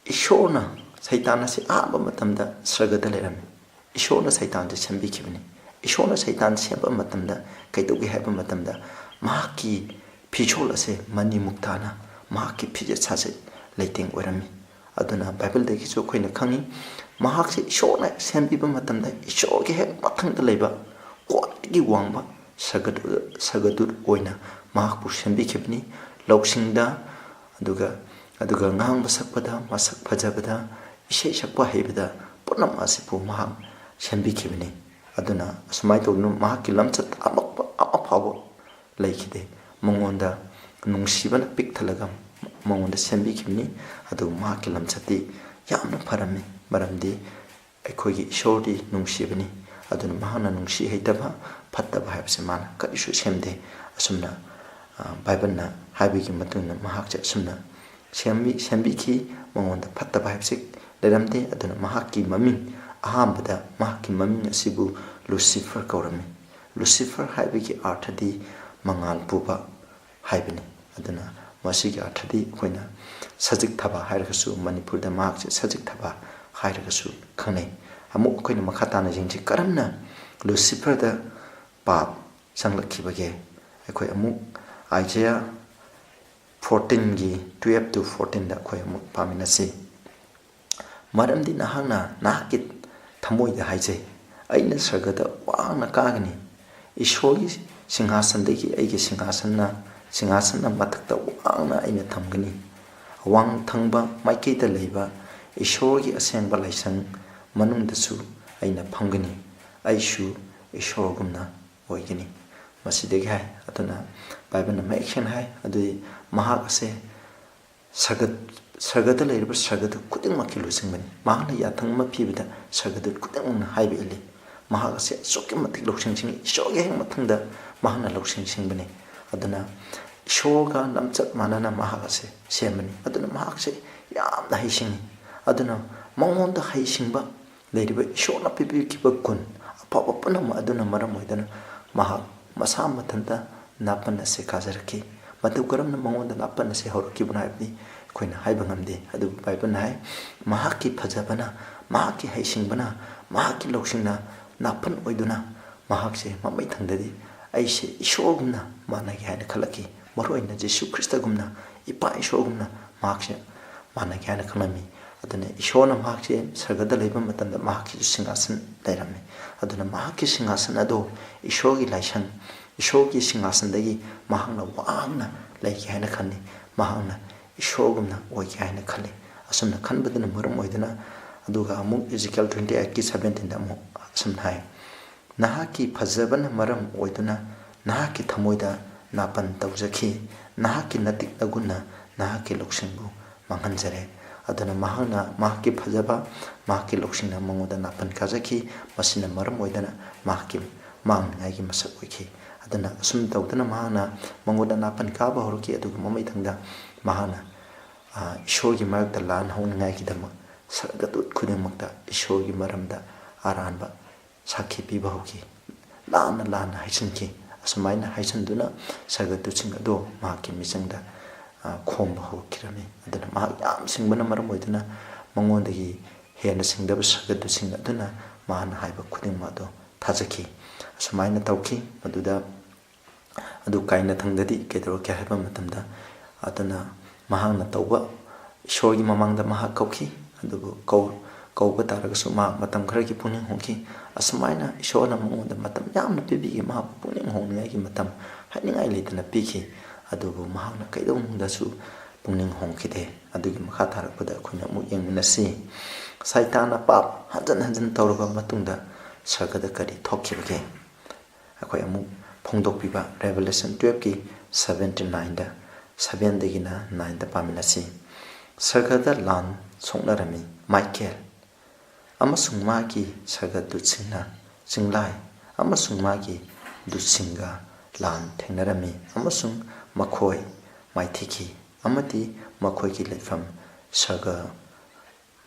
ꯏꯁꯣꯔꯅ, ꯁꯩꯇꯥꯟ ꯑꯁꯤ ꯑꯍꯥꯟꯕ ꯃꯇꯝꯗ ꯁꯔꯒꯗ ꯂꯩꯔꯝꯃꯤ꯫ ꯏꯁꯣꯔꯅ ꯁꯩꯇꯥꯟꯁꯦ ꯁꯦꯝꯕꯤꯈꯤꯕꯅꯤ꯫ ꯏꯁꯣꯔꯅ ꯁꯩꯇꯥꯟ ꯁꯦꯝꯕ ꯃꯇꯝꯗ ꯀꯩꯗꯧꯒꯦ ꯍꯥꯏꯕ ꯃꯇꯝꯗ ꯃꯍꯥꯛꯀꯤ ꯐꯤꯖꯣꯜ ꯑꯁꯦ ꯃꯅꯤ ꯃꯨꯛꯇꯥꯅ ꯃꯍꯥꯛꯀꯤ ꯐꯤꯖꯦꯠ ꯁꯥꯖꯦꯠ ꯂꯩꯇꯦꯡ ꯑꯣꯏꯔꯝꯃꯤ꯫ ꯑꯗꯨꯅ ꯕꯥꯏꯕꯜꯗꯒꯤꯁꯨ ꯑꯩꯈꯣꯏꯅ ꯈꯪꯉꯤ, ꯃꯍꯥꯛꯁꯦ ꯏꯁꯣꯔꯅ ꯁꯦꯝꯕꯤꯕ ꯃꯇꯝꯗ ꯏꯁꯣꯔꯒꯤ ꯍꯦꯛ ꯃꯊꯪꯗ ꯂꯩꯕ ꯈ꯭ꯋꯥꯏꯗꯒꯤ ꯋꯥꯡꯕ ꯁꯔꯒꯗꯨ-, ꯁꯔꯒꯗꯨꯠ ꯑꯣꯏꯅ ꯃꯍꯥꯛꯄꯨ ꯁꯦꯝꯕꯤꯈꯤꯕꯅꯤ꯫ ꯂꯧꯁꯤꯡꯗ, ꯑꯗꯨꯒ, ꯑꯗꯨꯒ ꯉꯥꯡꯕ ꯁꯛꯄꯗ, ꯃꯁꯛ ꯐꯖꯕꯗ, ꯏꯁꯩ ꯁꯛꯄ ꯍꯩꯕꯗ ꯄꯨꯝꯅꯃꯛ ꯑꯁꯤꯕꯨ ꯃꯍꯥꯛ ꯁꯦꯝꯕꯤꯈꯤꯕꯅꯤ꯫ ꯑꯗꯨꯅ ꯑꯁꯨꯃꯥꯏꯅ ꯇꯧꯗꯨꯅ ꯃꯍꯥꯛꯀꯤ ꯂꯝꯆꯠ ꯑꯃ, ꯑꯃ ꯐꯥꯎꯕ ꯂꯩꯈꯤꯗꯦ꯫ ꯃꯉꯣꯟꯗ ꯅꯨꯡꯁꯤꯕꯅ ꯄꯤꯛ ꯊꯜꯂꯒ ꯃꯉꯣꯟꯗ ꯁꯦꯝꯕꯤꯈꯤꯕꯅꯤ꯫ ꯑꯗꯨꯕꯨ ꯃꯍꯥꯛꯀꯤ ꯂꯝꯆꯠꯇꯤ ꯌꯥꯝꯅ ꯐꯔꯝꯃꯤ, ꯃꯔꯝꯗꯤ ꯑꯩꯈꯣꯏꯒꯤ ꯏꯁꯣꯔꯗꯤ ꯅꯨꯡꯁꯤꯕꯅꯤ꯫ ꯑꯗꯨꯅ ꯃꯍꯥꯛꯅ ꯅꯨꯡꯁꯤ ꯍꯩꯇꯕ, ꯐꯠꯇꯕ ꯍꯥꯏꯕꯁꯦ ꯃꯥꯅ ꯀꯔꯤꯁꯨ ꯁꯦꯝꯗꯦ꯫ ꯑꯁꯨꯝꯅ, ꯑ, ꯕꯥꯏꯕꯜꯅ ꯍꯥꯏꯕꯒꯤ ꯃꯇꯨꯡ ꯏꯟꯅ ꯃꯍꯥꯛꯁꯦ ꯑꯁꯨꯝꯅ ꯁꯦꯝꯕꯤ-, ꯁꯦꯝꯕꯤꯈꯤ꯫ ꯃꯉꯣꯟꯗ ꯐꯠꯇꯕ ꯍꯥꯏꯕꯁꯤ ꯂꯩꯔꯝꯗꯦ꯫ ꯑꯗꯨꯅ ꯃꯍꯥꯛꯀꯤ ꯃꯃꯤꯡ, ꯑꯍꯥꯟꯕꯗ ꯃꯍꯥꯛꯀꯤ ꯃꯃꯤꯡ ꯑꯁꯤꯕꯨ ꯂꯨꯁꯤꯐꯔ ꯀꯧꯔꯝꯃꯤ꯫ ꯂꯨꯁꯤꯐꯔ ꯍꯥꯏꯕꯒꯤ ꯑꯥꯔꯊꯗꯤ ꯃꯉꯥꯜ ꯄꯨꯕ ꯍꯥꯏꯕꯅꯤ꯫ ꯑꯗꯨꯅ ꯃꯁꯤꯒꯤ ꯑꯥꯔꯊꯗꯤ ꯑꯩꯈꯣꯏꯅ ꯁꯖꯤꯛ ꯊꯕꯥ ꯍꯥꯏꯔꯒꯁꯨ, ꯃꯅꯤꯄꯨꯔꯗ ꯃꯍꯥꯛꯁꯦ ꯁꯖꯤꯛ ꯊꯕꯥ ꯍꯥꯏꯔꯒꯁꯨ ꯈꯪꯅꯩ꯫ ꯑꯃꯨꯛ ꯑꯩꯈꯣꯏꯅ ꯃꯈꯥ ꯇꯥꯅ ꯌꯦꯡꯁꯤ, ꯀꯔꯝꯅ ꯂꯨꯁꯤꯐꯔꯗ ꯄꯥꯞ ꯆꯪꯂꯛꯈꯤꯕꯒꯦ? ꯑꯩꯈꯣꯏ ꯑꯃꯨꯛ ꯑꯥꯏꯖꯌꯥ fourteenꯒꯤ twelve to fourteenꯗ ꯑꯩꯈꯣꯏ ꯑꯃꯨꯛ ꯄꯥꯃꯤꯟꯅꯁꯤ꯫ "ꯃꯔꯝꯗꯤ ꯅꯍꯥꯛꯅ ꯅꯍꯥꯛꯀꯤ ꯊꯃꯣꯏꯗ ꯍꯥꯏꯖꯩ, 'ꯑꯩꯅ ꯁꯔꯒꯗ ꯋꯥꯡꯅ ꯀꯥꯒꯅꯤ, ꯏꯁꯣꯔꯒꯤ ꯁꯤꯡꯍꯥꯁꯟꯗꯒꯤ ꯑꯩꯒꯤ ꯁꯤꯡꯍꯥꯁꯟꯅ, ꯁꯤꯡꯍꯥꯁꯟꯅ ꯃꯊꯛꯇ ꯋꯥꯡꯅ ꯑꯩꯅ ꯊꯝꯒꯅꯤ꯫ ꯑꯋꯥꯡ ꯊꯪꯕ ꯃꯥꯏꯀꯩꯗ ꯂꯩꯕ ꯏꯁꯣꯔꯒꯤ ꯑꯁꯦꯡꯕ ꯂꯥꯏꯁꯪ ꯃꯅꯨꯡꯗꯁꯨ ꯑꯩꯅ ꯐꯝꯒꯅꯤ꯫ ꯑꯩꯁꯨ ꯏꯁꯣꯔꯒꯨꯝꯅ ꯑꯣꯏꯒꯅꯤ"꯫ ꯃꯁꯤꯗꯒꯤ ꯍꯥꯏ꯫ ꯑꯗꯨꯅ ꯕꯥꯏꯕꯜꯅ ꯃꯌꯦꯛ ꯁꯦꯡꯅ ꯍꯥꯏ, ꯑꯗꯨꯗꯤ ꯃꯍꯥꯛ ꯑꯁꯦ ꯁꯔꯒ-, ꯁꯔꯒꯗ ꯂꯩꯔꯤꯕ ꯁꯔꯒꯗꯨ ꯈꯨꯗꯤꯡꯃꯛꯀꯤ ꯂꯨꯆꯤꯡꯕꯅꯤ꯫ ꯃꯍꯥꯛꯅ ꯌꯥꯊꯪ ꯑꯃ ꯄꯤꯕꯗ ꯁꯔꯒꯗꯨ ꯈꯨꯗꯤꯡꯃꯛꯅ ꯍꯥꯏꯕ ꯏꯜꯂꯤ꯫ ꯃꯍꯥꯛ ꯑꯁꯦ ꯑꯁꯨꯛꯀꯤ ꯃꯇꯤꯛ ꯂꯧꯁꯤꯡ ꯁꯤꯡꯉꯤ, ꯏꯁꯣꯔꯒꯤ ꯍꯦꯛ ꯃꯊꯪꯗ ꯃꯍꯥꯛꯅ ꯂꯧꯁꯤꯡ ꯁꯤꯡꯕꯅꯤ꯫ ꯑꯗꯨꯅ ꯏꯁꯣꯔꯒ ꯂꯝꯆꯠ ꯃꯥꯟꯅꯅ ꯃꯍꯥꯛ ꯑꯁꯦ ꯁꯦꯝꯕꯅꯤ꯫ ꯑꯗꯨꯅ ꯃꯍꯥꯛꯁꯦ ꯌꯥꯝꯅ ꯍꯩꯁꯤꯡꯉꯤ꯫ ꯑꯗꯨꯅ ꯃꯉꯣꯟꯗ ꯍꯩꯁꯤꯡꯕ ꯂꯩꯔꯤꯕ ꯏꯁꯣꯔꯅ ꯄꯤꯕꯤꯈꯤꯕ ꯒꯨꯟ ꯑꯐꯕ ꯄꯨꯝꯅꯃꯛ ꯑꯗꯨꯅ ꯃꯔꯝ ꯑꯣꯏꯗꯨꯅ ꯃꯍꯥꯛ ꯃꯁꯥ ꯃꯊꯟꯇ ꯅꯥꯄꯟ ꯑꯁꯤ ꯀꯥꯖꯔꯛꯈꯤ꯫ ꯃꯇꯧ ꯀꯔꯝꯅ ꯃꯉꯣꯟꯗ ꯅꯥꯄꯟ ꯑꯁꯤ ꯍꯧꯔꯛꯈꯤꯕꯅꯣ ꯍꯥꯏꯕꯗꯤ ꯑꯩꯈꯣꯏꯅ ꯍꯥꯏꯕ ꯉꯝꯗꯦ꯫ ꯑꯗꯨꯕꯨ ꯕꯥꯏꯕꯜꯅ ꯍꯥꯏ, ꯃꯍꯥꯛꯀꯤ ꯐꯖꯕꯅ, ꯃꯍꯥꯛꯀꯤ ꯍꯩꯁꯤꯡꯕꯅ, ꯃꯍꯥꯛꯀꯤ ꯂꯧꯁꯤꯡꯅ ꯅꯥꯄꯟ ꯑꯣꯏꯗꯨꯅ ꯃꯍꯥꯛꯁꯦ ꯃꯃꯩ ꯊꯪꯗꯗꯤ ꯑꯩꯁꯦ ꯏꯁꯣꯔꯒꯨꯝꯅ ꯃꯥꯟꯅꯒꯦ ꯍꯥꯏꯅ ꯈꯜꯂꯛꯈꯤ꯫ ꯃꯔꯨꯑꯣꯏꯅ ꯖꯤꯁꯨ ꯈ꯭ꯔꯤꯁꯇꯒꯨꯝꯅ, ꯏꯄꯥ ꯏꯁꯣꯔꯒꯨꯝꯅ ꯃꯍꯥꯛꯁꯦ ꯃꯥꯟꯅꯒꯦ ꯍꯥꯏꯅ ꯈꯜꯂꯝꯃꯤ꯫ ꯑꯗꯨꯅ ꯏꯁꯣꯔꯅ ꯃꯍꯥꯛꯁꯦ ꯁꯔꯒꯗ ꯂꯩꯕ ꯃꯇꯝꯗ ꯃꯍꯥꯛꯀꯤꯁꯨ ꯁꯤꯡꯍꯥꯁꯟ ꯂꯩꯔꯝꯃꯤ꯫ ꯑꯗꯨꯅ ꯃꯍꯥꯛꯀꯤ ꯁꯤꯡꯍꯥꯁꯟ ꯑꯗꯣ ꯏꯁꯣꯔꯒꯤ ꯂꯥꯏꯁꯪ, ꯏꯁꯣꯔꯒꯤ ꯁꯤꯡꯍꯥꯁꯟꯗꯒꯤ ꯃꯍꯥꯛꯅ ꯋꯥꯡꯅ ꯂꯩꯒꯦ ꯍꯥꯏꯅ ꯈꯟꯅꯤ꯫ ꯃꯍꯥꯛꯅ ꯏꯁꯣꯔꯒꯨꯝꯅ ꯑꯣꯏꯒꯦ ꯍꯥꯏꯅ ꯈꯜꯂꯤ꯫ ꯑꯁꯨꯝꯅ ꯈꯟꯕꯗꯨꯅ ꯃꯔꯝ ꯑꯣꯏꯗꯨꯅ, ꯑꯗꯨꯒ ꯑꯃꯨꯛ ꯏꯖꯤꯀꯦꯜ twenty eightꯀꯤ seventeenꯗ ꯑꯃꯨꯛ ꯑꯁꯨꯝꯅ ꯍꯥꯏ, "ꯅꯍꯥꯛꯀꯤ ꯐꯖꯕꯅ ꯃꯔꯝ ꯑꯣꯏꯗꯨꯅ ꯅꯍꯥꯛꯀꯤ ꯊꯃꯣꯏꯗ ꯅꯥꯄꯟ ꯇꯧꯖꯈꯤ, ꯅꯍꯥꯛꯀꯤ ꯅꯇꯤꯛ ꯅꯒꯨꯟꯅ ꯅꯍꯥꯛꯀꯤ ꯂꯧꯁꯤꯡꯕꯨ ꯃꯥꯡꯍꯟꯖꯔꯦ"꯫ ꯑꯗꯨꯅ ꯃꯍꯥꯛꯅ, ꯃꯍꯥꯛꯀꯤ ꯐꯖꯕ, ꯃꯍꯥꯛꯀꯤ ꯂꯧꯁꯤꯡꯅ ꯃꯉꯣꯟꯗ ꯅꯥꯄꯟ ꯀꯥꯖꯈꯤ꯫ ꯃꯁꯤꯅ ꯃꯔꯝ ꯑꯣꯏꯗꯨꯅ ꯃꯍꯥꯛꯀꯤ ꯃꯥꯡꯅꯤꯡꯉꯥꯏꯒꯤ ꯃꯁꯛ ꯑꯣꯏꯈꯤ꯫ ꯑꯗꯨꯅ ꯑꯁꯨꯝ ꯇꯧꯗꯨꯅ ꯃꯍꯥꯛꯅ ꯃꯉꯣꯟꯗ ꯅꯥꯄꯟ ꯀꯥꯕ ꯍꯧꯔꯛꯈꯤ꯫ ꯑꯗꯨꯒ ꯃꯃꯩꯊꯪꯗ ꯃꯍꯥꯛꯅ, ꯑ, ꯏꯁꯣꯔꯒꯤ ꯃꯔꯛꯇ ꯂꯥꯟ ꯍꯧꯅꯤꯡꯉꯥꯏꯒꯤꯗꯃꯛ ꯁꯔꯒꯗꯨꯠ ꯈꯨꯗꯤꯡꯃꯛꯇ ꯏꯁꯣꯔꯒꯤ ꯃꯔꯝꯗ ꯑꯔꯥꯟꯕ ꯁꯥꯈꯤ ꯄꯤꯕ ꯍꯧꯈꯤ꯫ ꯂꯥꯟꯅ ꯂꯥꯟꯅ ꯍꯥꯏꯁꯤꯟꯈꯤ꯫ ꯑꯁꯨꯃꯥꯏꯅ ꯍꯥꯏꯁꯤꯟꯗꯨꯅ ꯁꯔꯒꯗꯨꯠꯁꯤꯡ ꯑꯗꯨ ꯃꯍꯥꯛꯀꯤ ꯃꯤꯆꯪꯗ, ꯑ, ꯈꯣꯝꯕ ꯍꯧꯈꯤꯔꯝꯃꯤ꯫ ꯑꯗꯨꯅ ꯃꯍꯥꯛ ꯌꯥꯝ ꯁꯤꯡꯕꯅ ꯃꯔꯝ ꯑꯣꯏꯗꯨꯅ ꯃꯉꯣꯟꯗꯒꯤ ꯍꯦꯟꯅ ꯁꯤꯡꯗꯕ ꯁꯔꯒꯗꯨꯠꯁꯤꯡ ꯑꯗꯨꯅ ꯃꯥꯅ ꯍꯥꯏꯕ ꯈꯨꯗꯤꯡꯃꯛ ꯑꯗꯨ ꯊꯥꯖꯈꯤ꯫ ꯑꯁꯨꯃꯥꯏꯅ ꯇꯧꯈꯤ꯫ ꯃꯗꯨꯗ ꯑꯗꯨ ꯀꯥꯏꯅꯊꯪꯗꯗꯤ ꯀꯩꯗꯧꯔꯛꯀꯦ ꯍꯥꯏꯕ ꯃꯇꯝꯗ, ꯑꯗꯨꯅ ꯃꯍꯥꯛꯅ ꯇꯧꯕ, ꯏꯁꯣꯔꯒꯤ ꯃꯃꯥꯡꯗ ꯃꯍꯥꯛ ꯀꯧꯈꯤ꯫ ꯑꯗꯨꯕꯨ ꯀꯧ-, ꯀꯧꯕ ꯇꯥꯔꯒꯁꯨ ꯃꯍꯥꯛ ꯃꯇꯝ ꯈꯔꯒꯤ ꯄꯨꯛꯅꯤꯡ ꯍꯣꯡꯈꯤ꯫ ꯑꯁꯨꯃꯥꯏꯅ ꯏꯁꯣꯔꯅ ꯃꯉꯣꯟꯗ ꯃꯇꯝ ꯌꯥꯝꯅ ꯄꯤꯕꯤꯈꯤ, ꯃꯍꯥꯛꯄꯨ ꯄꯨꯛꯅꯤꯡ ꯍꯣꯡꯅꯤꯡꯉꯥꯏꯒꯤ ꯃꯇꯝ ꯍꯥꯏꯅꯤꯡꯉꯥꯏ ꯂꯩꯇꯅ ꯄꯤꯈꯤ꯫ ꯑꯗꯨꯕꯨ ꯃꯍꯥꯛꯅ ꯀꯩꯗꯧꯅꯨꯡꯗꯁꯨ ꯄꯨꯛꯅꯤꯡ ꯍꯣꯡꯈꯤꯗꯦ꯫ ꯑꯗꯨꯒꯤ ꯃꯈꯥ ꯇꯥꯔꯛꯄꯗ ꯑꯩꯈꯣꯏꯅ ꯑꯃꯨꯛ ꯌꯦꯡꯃꯤꯟꯅꯁꯤ꯫ ꯁꯩꯇꯥꯟꯅ ꯄꯥꯞ ꯍꯟꯖꯟ ꯍꯟꯖꯟ ꯇꯧꯔꯕ ꯃꯇꯨꯡꯗ ꯁꯔꯒꯗ ꯀꯔꯤ ꯊꯣꯛꯈꯤꯕꯒꯦ? ꯑꯩꯈꯣꯏ ꯑꯃꯨꯛ ꯐꯣꯡꯗꯣꯛꯄꯤꯕ Revelation twelveꯀꯤ seven to nineꯗ, sevenꯗꯒꯤꯅ nineꯗ ꯄꯥꯃꯤꯟꯅꯁꯤ꯫ ꯁꯔꯒꯗ ꯂꯥꯟ ꯁꯣꯛꯅꯔꯝꯃꯤ꯫ ꯃꯥꯏꯀꯦꯜ ꯑꯃꯁꯨꯡ ꯃꯥꯒꯤ ꯁꯔꯒ ꯗꯨꯠꯁꯤꯡꯅ ꯆꯤꯡꯂꯥꯏ ꯑꯃꯁꯨꯡ ꯃꯥꯒꯤ ꯗꯨꯠꯁꯤꯡꯒ ꯂꯥꯟ ꯊꯦꯡꯅꯔꯝꯃꯤ, ꯑꯃꯁꯨꯡ ꯃꯈꯣꯏ ꯃꯥꯏꯊꯤꯈꯤ, ꯑꯃꯗꯤ ꯃꯈꯣꯏꯒꯤ ꯂꯩꯐꯝ ꯁꯔꯒ,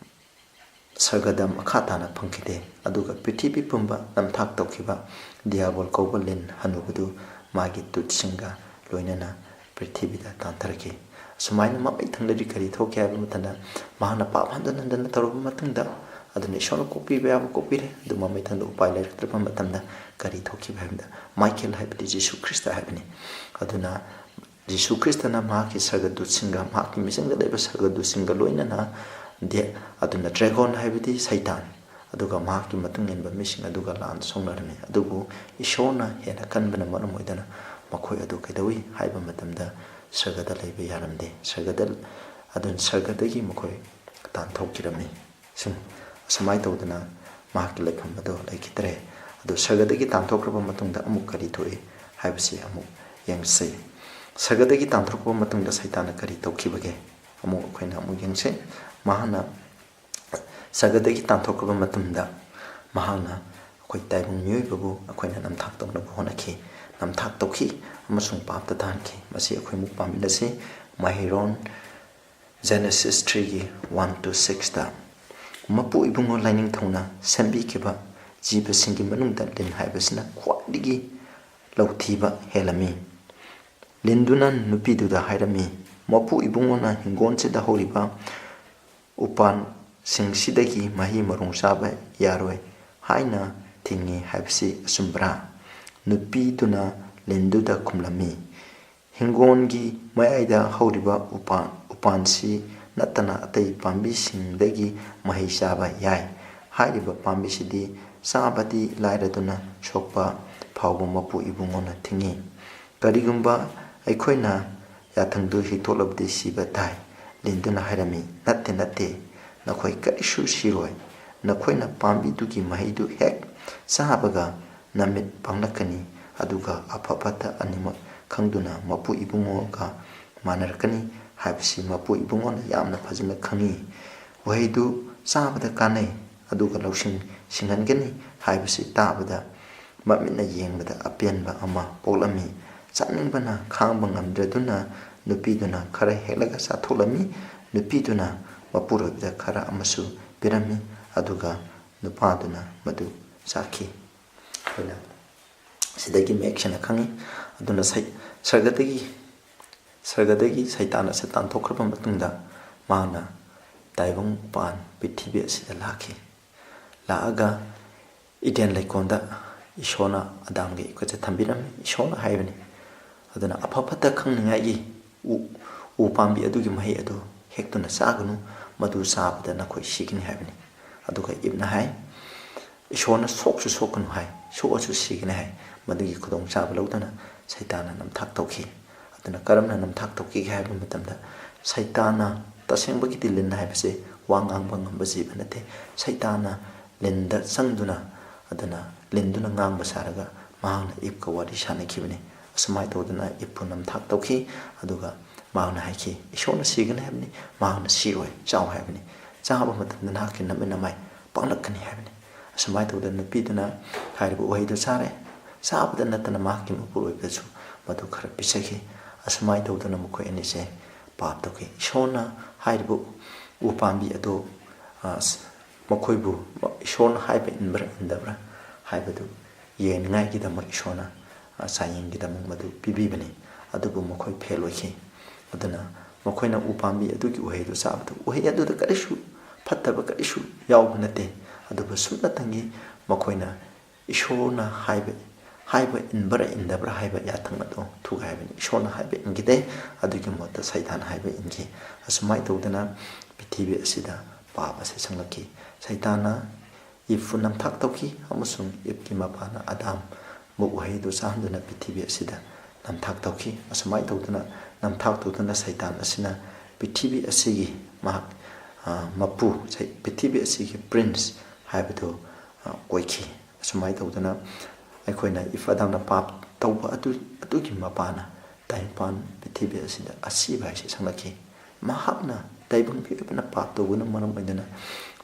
ꯁꯔꯒꯗ ꯃꯈꯥ ꯇꯥꯅ ꯐꯪꯈꯤꯗꯦ꯫ ꯑꯗꯨꯒ ꯄ꯭ꯔꯤꯊꯤꯕꯤ ꯄꯨꯝꯕ ꯅꯝꯊꯥꯛ ꯇꯧꯈꯤꯕ ꯗꯤꯌꯥꯕꯣꯜ ꯀꯧꯕ ꯂꯤꯟ ꯍꯅꯨꯕꯗꯨ ꯃꯥꯒꯤ ꯗꯨꯠꯁꯤꯡꯒ ꯂꯣꯏꯅꯅ ꯄ꯭ꯔꯤꯊꯤꯕꯤꯗ ꯇꯥꯟꯊꯔꯛꯈꯤ꯫ ꯑꯁꯨꯃꯥꯏꯅ ꯃꯃꯩ ꯊꯪꯗꯗꯤ ꯀꯔꯤ ꯊꯣꯛꯈꯤ ꯍꯥꯏꯕ ꯃꯇꯝꯗ, ꯃꯍꯥꯛꯅ ꯄꯥꯞ ꯍꯟꯖꯟ ꯍꯟꯖꯟꯅ ꯇꯧꯔꯕ ꯃꯇꯨꯡꯗ, ꯑꯗꯨꯅ ꯏꯁꯣꯔꯅ ꯀꯣꯛꯄꯤꯕ ꯌꯥꯕ ꯀꯣꯛꯄꯤꯔꯦ, ꯑꯗꯨ ꯃꯃꯩ ꯊꯪꯗ ꯎꯄꯥꯏ ꯂꯩꯔꯛꯇ꯭ꯔꯕ ꯃꯇꯝꯗ ꯀꯔꯤ ꯊꯣꯛꯈꯤꯕ ꯍꯥꯏꯕꯗ, ꯃꯥꯏꯀꯦꯜ ꯍꯥꯏꯕꯗꯤ ꯖꯤꯁꯨ ꯈ꯭ꯔꯤꯁꯇ ꯍꯥꯏꯕꯅꯤ꯫ ꯑꯗꯨꯅ ꯖꯤꯁꯨ ꯈ꯭ꯔꯤꯁꯇꯅ ꯃꯍꯥꯛꯀꯤ ꯁꯔꯒꯗꯨꯠꯁꯤꯡꯒ, ꯃꯍꯥꯛꯀꯤ ꯃꯤꯆꯪꯗ ꯂꯩꯕ ꯁꯔꯒꯗꯨꯠꯁꯤꯡꯒ ꯂꯣꯏꯅꯅ ꯗꯦ-, ꯑꯗꯨꯅ ꯗ꯭ꯔꯦꯒꯣꯟ ꯍꯥꯏꯕꯗꯤ ꯁꯩꯇꯥꯟ, ꯑꯗꯨꯒ ꯃꯍꯥꯛꯀꯤ ꯃꯇꯨꯡ ꯏꯟꯕ ꯃꯤꯁꯤꯡ ꯑꯗꯨꯒ ꯂꯥꯟ ꯁꯣꯛꯅꯔꯝꯃꯤ꯫ ꯑꯗꯨꯕꯨ ꯏꯁꯣꯔꯅ ꯍꯦꯟꯅ ꯀꯟꯕꯅ ꯃꯔꯝ ꯑꯣꯏꯗꯅ ꯃꯈꯣꯏ ꯑꯗꯨ ꯀꯩꯗꯧꯏ ꯍꯥꯏꯕ ꯃꯇꯝꯗ ꯁꯔꯒꯗ ꯂꯩꯕ ꯌꯥꯔꯝꯗꯦ꯫ ꯁꯔꯒꯗ, ꯑꯗꯨꯅ ꯁꯔꯒꯗꯒꯤ ꯃꯈꯣꯏ ꯇꯥꯟꯊꯣꯛꯈꯤꯔꯝꯃꯤ꯫ ꯁꯨꯝ, ꯑꯁꯨꯃꯥꯏꯅ ꯇꯧꯗꯅ ꯃꯍꯥꯛꯀꯤ ꯂꯩꯐꯝ ꯑꯗꯨ ꯂꯩꯈꯤꯗ꯭ꯔꯦ꯫ ꯑꯗꯨ ꯁꯔꯒꯗꯒꯤ ꯇꯥꯟꯊꯣꯛꯈ꯭ꯔꯕ ꯃꯇꯨꯡꯗ ꯑꯃꯨꯛ ꯀꯔꯤ ꯊꯣꯛꯏ ꯍꯥꯏꯕꯁꯤ ꯑꯃꯨꯛ ꯌꯦꯡꯁꯤ꯫ ꯁꯔꯒꯗꯒꯤ ꯇꯥꯟꯊꯣꯛꯈ꯭ꯔꯕ ꯃꯇꯨꯡꯗ ꯁꯩꯇꯥꯟꯅ ꯀꯔꯤ ꯇꯧꯈꯤꯕꯒꯦ? ꯑꯃꯨꯛ ꯑꯩꯈꯣꯏꯅ ꯑꯃꯨꯛ ꯌꯦꯡꯁꯤ꯫ ꯃꯍꯥꯛꯅ ꯁꯔꯒꯗꯒꯤ ꯇꯥꯟꯊꯣꯛꯈ꯭ꯔꯕ ꯃꯇꯝꯗ ꯃꯍꯥꯛꯅ ꯑꯩꯈꯣꯏ ꯇꯥꯏꯕꯪ ꯃꯤꯑꯣꯏꯕꯕꯨ ꯑꯩꯈꯣꯏꯅ ꯅꯝꯊꯥꯛ ꯇꯧꯅꯕ ꯍꯣꯠꯅꯈꯤ, ꯅꯝꯊꯥꯛ ꯇꯧꯈꯤ ꯑꯃꯁꯨꯡ ꯄꯥꯞꯇ ꯇꯥꯍꯟꯈꯤ꯫ ꯃꯁꯤ ꯑꯩꯈꯣꯏ ꯑꯃꯨꯛ ꯄꯥꯃꯤꯟꯅꯁꯤ꯫ ꯃꯍꯩꯔꯣꯟ Genesis threeꯒꯤ one to sixꯇ, ꯃꯄꯨ ꯏꯕꯨꯡꯉꯣ ꯂꯥꯏꯅꯤꯡꯊꯧꯅ ꯁꯦꯝꯕꯤꯈꯤꯕ ꯖꯤꯕꯁꯤꯡꯒꯤ ꯃꯅꯨꯡꯗ ꯂꯤꯟ ꯍꯥꯏꯕꯁꯤꯅ ꯈ꯭ꯋꯥꯏꯗꯒꯤ ꯂꯧꯊꯤꯕ ꯍꯦꯜꯂꯝꯃꯤ꯫ ꯂꯤꯟꯗꯨꯅ ꯅꯨꯄꯤꯗꯨꯗ ꯍꯥꯏꯔꯝꯃꯤ, "ꯃꯄꯨ ꯏꯕꯨꯡꯉꯣꯅ ꯍꯤꯡꯒꯣꯜꯁꯤꯗ ꯍꯧꯔꯤꯕ ꯎꯄꯥꯟꯁꯤꯡꯁꯤꯗꯒꯤ ꯃꯍꯩ ꯃꯔꯣꯡ ꯆꯥꯕ ꯌꯥꯔꯣꯏ" ꯍꯥꯏꯅ ꯊꯤꯡꯉꯤ ꯍꯥꯏꯕꯁꯤ ꯑꯆꯨꯝꯕ꯭ꯔꯥ?" ꯅꯨꯄꯤꯗꯨꯅ ꯂꯤꯟꯗꯨꯗ ꯈꯨꯝꯂꯝꯃꯤ, "ꯍꯤꯡꯒꯣꯜꯒꯤ ꯃꯌꯥꯏꯗ ꯍꯧꯔꯤꯕ ꯎꯄꯥꯟ, ꯎꯄꯥꯟꯁꯤ ꯅꯠꯇꯅ ꯑꯇꯩ ꯄꯥꯝꯕꯤꯁꯤꯡꯗꯒꯤ ꯃꯍꯩ ꯆꯥꯕ ꯌꯥꯏ꯫ ꯍꯥꯏꯔꯤꯕ ꯄꯥꯝꯕꯤꯁꯤꯗꯤ ꯆꯥꯕꯗꯤ ꯂꯥꯏꯔꯗꯨꯅ ꯁꯣꯛꯄ ꯐꯥꯎꯕ ꯃꯄꯨ ꯏꯕꯨꯡꯉꯣꯅ ꯊꯤꯡꯉꯤ꯫ ꯀꯔꯤꯒꯨꯝꯕ ꯑꯩꯈꯣꯏꯅ ꯌꯥꯊꯪꯗꯨ ꯍꯦꯛꯇꯣꯛꯂꯕꯗꯤ ꯁꯤꯕ ꯇꯥꯏ꯫" ꯂꯤꯟꯗꯨꯅ ꯍꯥꯏꯔꯝꯃꯤ, "ꯅꯠꯇꯦ, ꯅꯠꯇꯦ, ꯅꯈꯣꯏ ꯀꯔꯤꯁꯨ ꯁꯤꯔꯣꯏ꯫ ꯅꯈꯣꯏꯅ ꯄꯥꯝꯕꯤꯗꯨꯒꯤ ꯃꯍꯩꯗꯨ ꯍꯦꯛ ꯆꯥꯕꯒ ꯅꯃꯤꯠ ꯄꯥꯡꯂꯛꯀꯅꯤ, ꯑꯗꯨꯒ ꯑꯐ ꯐꯠꯇ ꯑꯅꯤꯃꯛ ꯈꯪꯗꯨꯅ ꯃꯄꯨ ꯏꯕꯨꯡꯉꯣꯒ ꯃꯥꯟꯅꯔꯛꯀꯅꯤ ꯍꯥꯏꯕꯁꯤ ꯃꯄꯨ ꯏꯕꯨꯡꯉꯣꯅ ꯌꯥꯝꯅ ꯐꯖꯅ ꯈꯪꯉꯤ꯫ ꯎꯍꯩꯗꯨ ꯆꯥꯕꯗ ꯀꯥꯟꯅꯩ, ꯑꯗꯨꯒ ꯂꯧꯁꯤꯡ ꯁꯤꯡꯍꯟꯒꯅꯤ ꯍꯥꯏꯕꯁꯤ ꯇꯥꯕꯗ ꯃꯃꯤꯠꯅ ꯌꯦꯡꯕꯗ ꯑꯄꯦꯟꯕ ꯑꯃ ꯄꯣꯛꯂꯝꯃꯤ꯫ ꯆꯥꯅꯤꯡꯕꯅ ꯈꯥꯡꯕ ꯉꯝꯗ꯭ꯔꯗꯨꯅ ꯅꯨꯄꯤꯗꯨꯅ ꯈꯔ ꯍꯦꯛꯂꯒ ꯆꯥꯊꯣꯛꯂꯝꯃꯤ꯫ ꯅꯨꯄꯤꯗꯨꯅ ꯃꯄꯨꯔꯣꯏꯕꯗ ꯈꯔ ꯑꯃꯁꯨ ꯄꯤꯔꯝꯃꯤ, ꯑꯗꯨꯒ ꯅꯨꯄꯥꯗꯨꯅ ꯃꯗꯨ ꯆꯥꯈꯤ꯫ ꯑꯩꯈꯣꯏꯅ ꯁꯤꯗꯒꯤ ꯃꯌꯦꯛ ꯁꯦꯡꯅ ꯈꯪꯉꯤ꯫ ꯑꯗꯨꯅ ꯁꯩ-, ꯁꯔꯒꯗꯒꯤ, ꯁꯔꯒꯗꯒꯤ ꯁꯩꯇꯥꯟ ꯑꯁꯤ ꯇꯥꯟꯊꯣꯛꯈ꯭ꯔꯕ ꯃꯇꯨꯡꯗ ꯃꯍꯥꯛꯅ ꯇꯥꯏꯕꯪ ꯄꯥꯟ ꯄ꯭ꯔꯤꯊꯤꯕꯤ ꯑꯁꯤꯗ ꯂꯥꯛꯈꯤ꯫ ꯂꯥꯛꯑꯒ ꯏꯗꯦꯟ ꯂꯩꯀꯣꯜꯗ ꯏꯁꯣꯔꯅ ꯑꯗꯥꯝꯒ ꯏꯕꯒꯁꯦ ꯊꯝꯕꯤꯔꯝꯃꯤ꯫ ꯏꯁꯣꯔꯅ ꯍꯥꯏꯕꯅꯤ, ꯑꯗꯨꯅ ꯑꯐ ꯐꯠꯇ ꯈꯪꯅꯤꯡꯉꯥꯏꯒꯤ ꯎ, ꯎ ꯄꯥꯝꯕꯤ ꯑꯗꯨꯒꯤ ꯃꯍꯩ ꯑꯗꯨ ꯍꯦꯛꯇꯨꯅ ꯆꯥꯒꯅꯨ, ꯃꯗꯨ ꯆꯥꯕꯗ ꯅꯈꯣꯏ ꯁꯤꯒꯅꯤ ꯍꯥꯏꯕꯅꯤ꯫ ꯑꯗꯨꯒ ꯏꯕꯅ ꯍꯥꯏ, ꯏꯁꯣꯔꯅ ꯁꯣꯛꯁꯨ ꯁꯣꯛꯀꯅꯨ ꯍꯥꯏ, ꯁꯣꯛꯑꯁꯨ ꯁꯤꯒꯅꯤ ꯍꯥꯏ꯫ ꯃꯗꯨꯒꯤ ꯈꯨꯗꯣꯡꯆꯥꯕ ꯂꯧꯗꯅ ꯁꯩꯇꯥꯟꯅ ꯅꯝꯊꯥꯛ ꯇꯧꯈꯤ꯫ ꯑꯗꯨꯅ ꯀꯔꯝꯅ ꯅꯝꯊꯥꯛ ꯇꯧꯈꯤꯒꯦ ꯍꯥꯏꯕ ꯃꯇꯝꯗ, ꯁꯩꯇꯥꯟꯅ, ꯇꯁꯦꯡꯕꯒꯤꯗꯤ ꯂꯤꯟ ꯍꯥꯏꯕꯁꯦ ꯋꯥ ꯉꯥꯡꯕ ꯉꯝꯕ ꯖꯤꯕ ꯅꯠꯇꯦ꯫ ꯁꯩꯇꯥꯟꯅ ꯂꯤꯟꯗ ꯆꯪꯗꯨꯅ, ꯑꯗꯨꯅ ꯂꯤꯟꯗꯨꯅ ꯉꯥꯡꯕ ꯁꯥꯔꯒ ꯃꯍꯥꯛꯅ ꯏꯕꯀ ꯋꯥꯔꯤ ꯁꯥꯅꯈꯤꯕꯅꯤ꯫ ꯑꯁꯨꯃꯥꯏꯅ ꯇꯧꯗꯅ ꯏꯕꯄꯨ ꯅꯝꯊꯥꯛ ꯇꯧꯈꯤ꯫ ꯑꯗꯨꯒ ꯃꯍꯥꯛꯅ ꯍꯥꯏꯈꯤ, "ꯏꯁꯣꯔꯅ ꯁꯤꯒꯅꯤ ꯍꯥꯏꯕꯅꯤ, ꯃꯍꯥꯛꯅ ꯁꯤꯔꯣꯏ, ꯆꯥꯎ ꯍꯥꯏꯕꯅꯤ꯫ ꯆꯥꯕ ꯃꯇꯝꯗ ꯅꯍꯥꯛꯀꯤ ꯅꯃꯤꯠ ꯅꯃꯥꯏ ꯄꯥꯡꯂꯛꯀꯅꯤ ꯍꯥꯏꯕꯅꯤ"꯫ ꯑꯁꯨꯃꯥꯏꯅ ꯇꯧꯗꯅ ꯅꯨꯄꯤꯗꯨꯅ ꯍꯥꯏꯔꯤꯕ ꯎꯍꯩꯗꯨ ꯆꯥꯔꯦ꯫ ꯆꯥꯕꯗ ꯅꯠꯇꯅ ꯃꯍꯥꯛꯀꯤ ꯃꯄꯨꯔꯣꯏꯕꯗꯁꯨ ꯃꯗꯨ ꯈꯔ ꯄꯤꯖꯈꯤ꯫ ꯑꯁꯨꯃꯥꯏꯅ ꯇꯧꯗꯅ ꯃꯈꯣꯏ ꯑꯅꯤꯁꯦ ꯄꯥꯞ ꯇꯧꯈꯤ꯫ ꯏꯁꯣꯔꯅ ꯍꯥꯏꯔꯤꯕ ꯎ ꯄꯥꯝꯕꯤ ꯑꯗꯨ, ꯑ, ꯃꯈꯣꯏꯕꯨ ꯏꯁꯣꯔꯅ ꯍꯥꯏꯕ ꯏꯟꯕ꯭ꯔꯥ ꯏꯟꯗꯕ꯭ꯔꯥ ꯍꯥꯏꯕꯗꯨ ꯌꯦꯡꯅꯤꯡꯉꯥꯏꯒꯤꯗꯃꯛ ꯏꯁꯣꯔꯅ, ꯑ, ꯆꯥꯡꯌꯦꯡꯒꯤꯗꯃꯛ ꯃꯗꯨ ꯄꯤꯕꯤꯕꯅꯤ꯫ ꯑꯗꯨꯕꯨ ꯃꯈꯣꯏ ꯐꯦꯜ ꯑꯣꯏꯈꯤ꯫ ꯑꯗꯨꯅ ꯃꯈꯣꯏꯅ ꯎ ꯄꯥꯝꯕꯤ ꯑꯗꯨꯒꯤ ꯎꯍꯩꯗꯨ ꯆꯥꯕꯗ ꯎꯍꯩ ꯑꯗꯨꯗ ꯀꯔꯤꯁꯨ ꯐꯠꯇꯕ ꯀꯔꯤꯁꯨ ꯌꯥꯎꯕ ꯅꯠꯇꯦ꯫ ꯑꯗꯨꯕꯨ ꯁꯨꯞꯅꯇꯪꯒꯤ ꯃꯈꯣꯏꯅ ꯏꯁꯣꯔꯅ ꯍꯥꯏꯕ, ꯍꯥꯏꯕ ꯏꯟꯕ꯭ꯔꯥ ꯏꯟꯗꯕ꯭ꯔꯥ ꯍꯥꯏꯕ ꯌꯥꯊꯪ ꯑꯗꯨ ꯊꯨꯒꯥꯏꯕꯅꯤ꯫ ꯏꯁꯣꯔꯅ ꯍꯥꯏꯕ ꯏꯟꯈꯤꯗꯦ, ꯑꯗꯨꯒꯤ ꯃꯍꯨꯠꯇ ꯁꯩꯇꯥꯟꯅ ꯍꯥꯏꯕ ꯏꯟꯈꯤ꯫ ꯑꯁꯨꯃꯥꯏꯅ ꯇꯧꯗꯅ ꯄ꯭ꯔꯤꯊꯤꯕꯤ ꯑꯁꯤꯗ ꯄꯥꯞ ꯑꯁꯤ ꯆꯪꯂꯛꯈꯤ꯫ ꯁꯩꯇꯥꯟꯅ ꯏꯞꯄꯨ ꯅꯝꯊꯥꯛ ꯇꯧꯈꯤ, ꯑꯃꯁꯨꯡ ꯏꯞꯀꯤ ꯃꯄꯥꯅ ꯑꯗꯥꯝꯕꯨ ꯎꯍꯩꯗꯨ ꯆꯥꯍꯟꯗꯨꯅ ꯄ꯭ꯔꯤꯊꯤꯕꯤ ꯑꯁꯤꯗ ꯅꯝꯊꯥꯛ ꯇꯧꯈꯤ꯫ ꯑꯁꯨꯃꯥꯏꯅ ꯇꯧꯗꯅ, ꯅꯝꯊꯥꯛ ꯇꯧꯗꯨꯅ ꯁꯩꯇꯥꯟ ꯑꯁꯤꯅ ꯄ꯭ꯔꯤꯊꯤꯕꯤ ꯑꯁꯤꯒꯤ ꯃꯍꯥꯛ, ꯑ, ꯃꯄꯨ, ꯁꯩ-, ꯄ꯭ꯔꯤꯊꯤꯕꯤ ꯑꯁꯤꯒꯤ ꯄ꯭ꯔꯤꯟꯁ ꯍꯥꯏꯕꯗꯨ, ꯑ, ꯑꯣꯏꯈꯤ꯫ ꯑꯁꯨꯃꯥꯏꯅ ꯇꯧꯗꯅ ꯑꯩꯈꯣꯏꯅ ꯏꯞ ꯑꯗꯥꯝꯅ ꯄꯥꯞ ꯇꯧꯕ ꯑꯗꯨ, ꯑꯗꯨꯒꯤ ꯃꯄꯥꯅ ꯇꯥꯏꯕꯪꯄꯥꯟ ꯄ꯭ꯔꯤꯊꯤꯕꯤ ꯑꯁꯤꯗ ꯑꯁꯤꯕ ꯍꯥꯏꯁꯤ ꯆꯪꯂꯛꯈꯤ꯫ ꯃꯍꯥꯛꯅ ꯇꯥꯏꯕꯪ ꯃꯤꯑꯣꯏꯕꯅ ꯄꯥꯞ ꯇꯧꯕꯅ ꯃꯔꯝ ꯑꯣꯏꯗꯨꯅ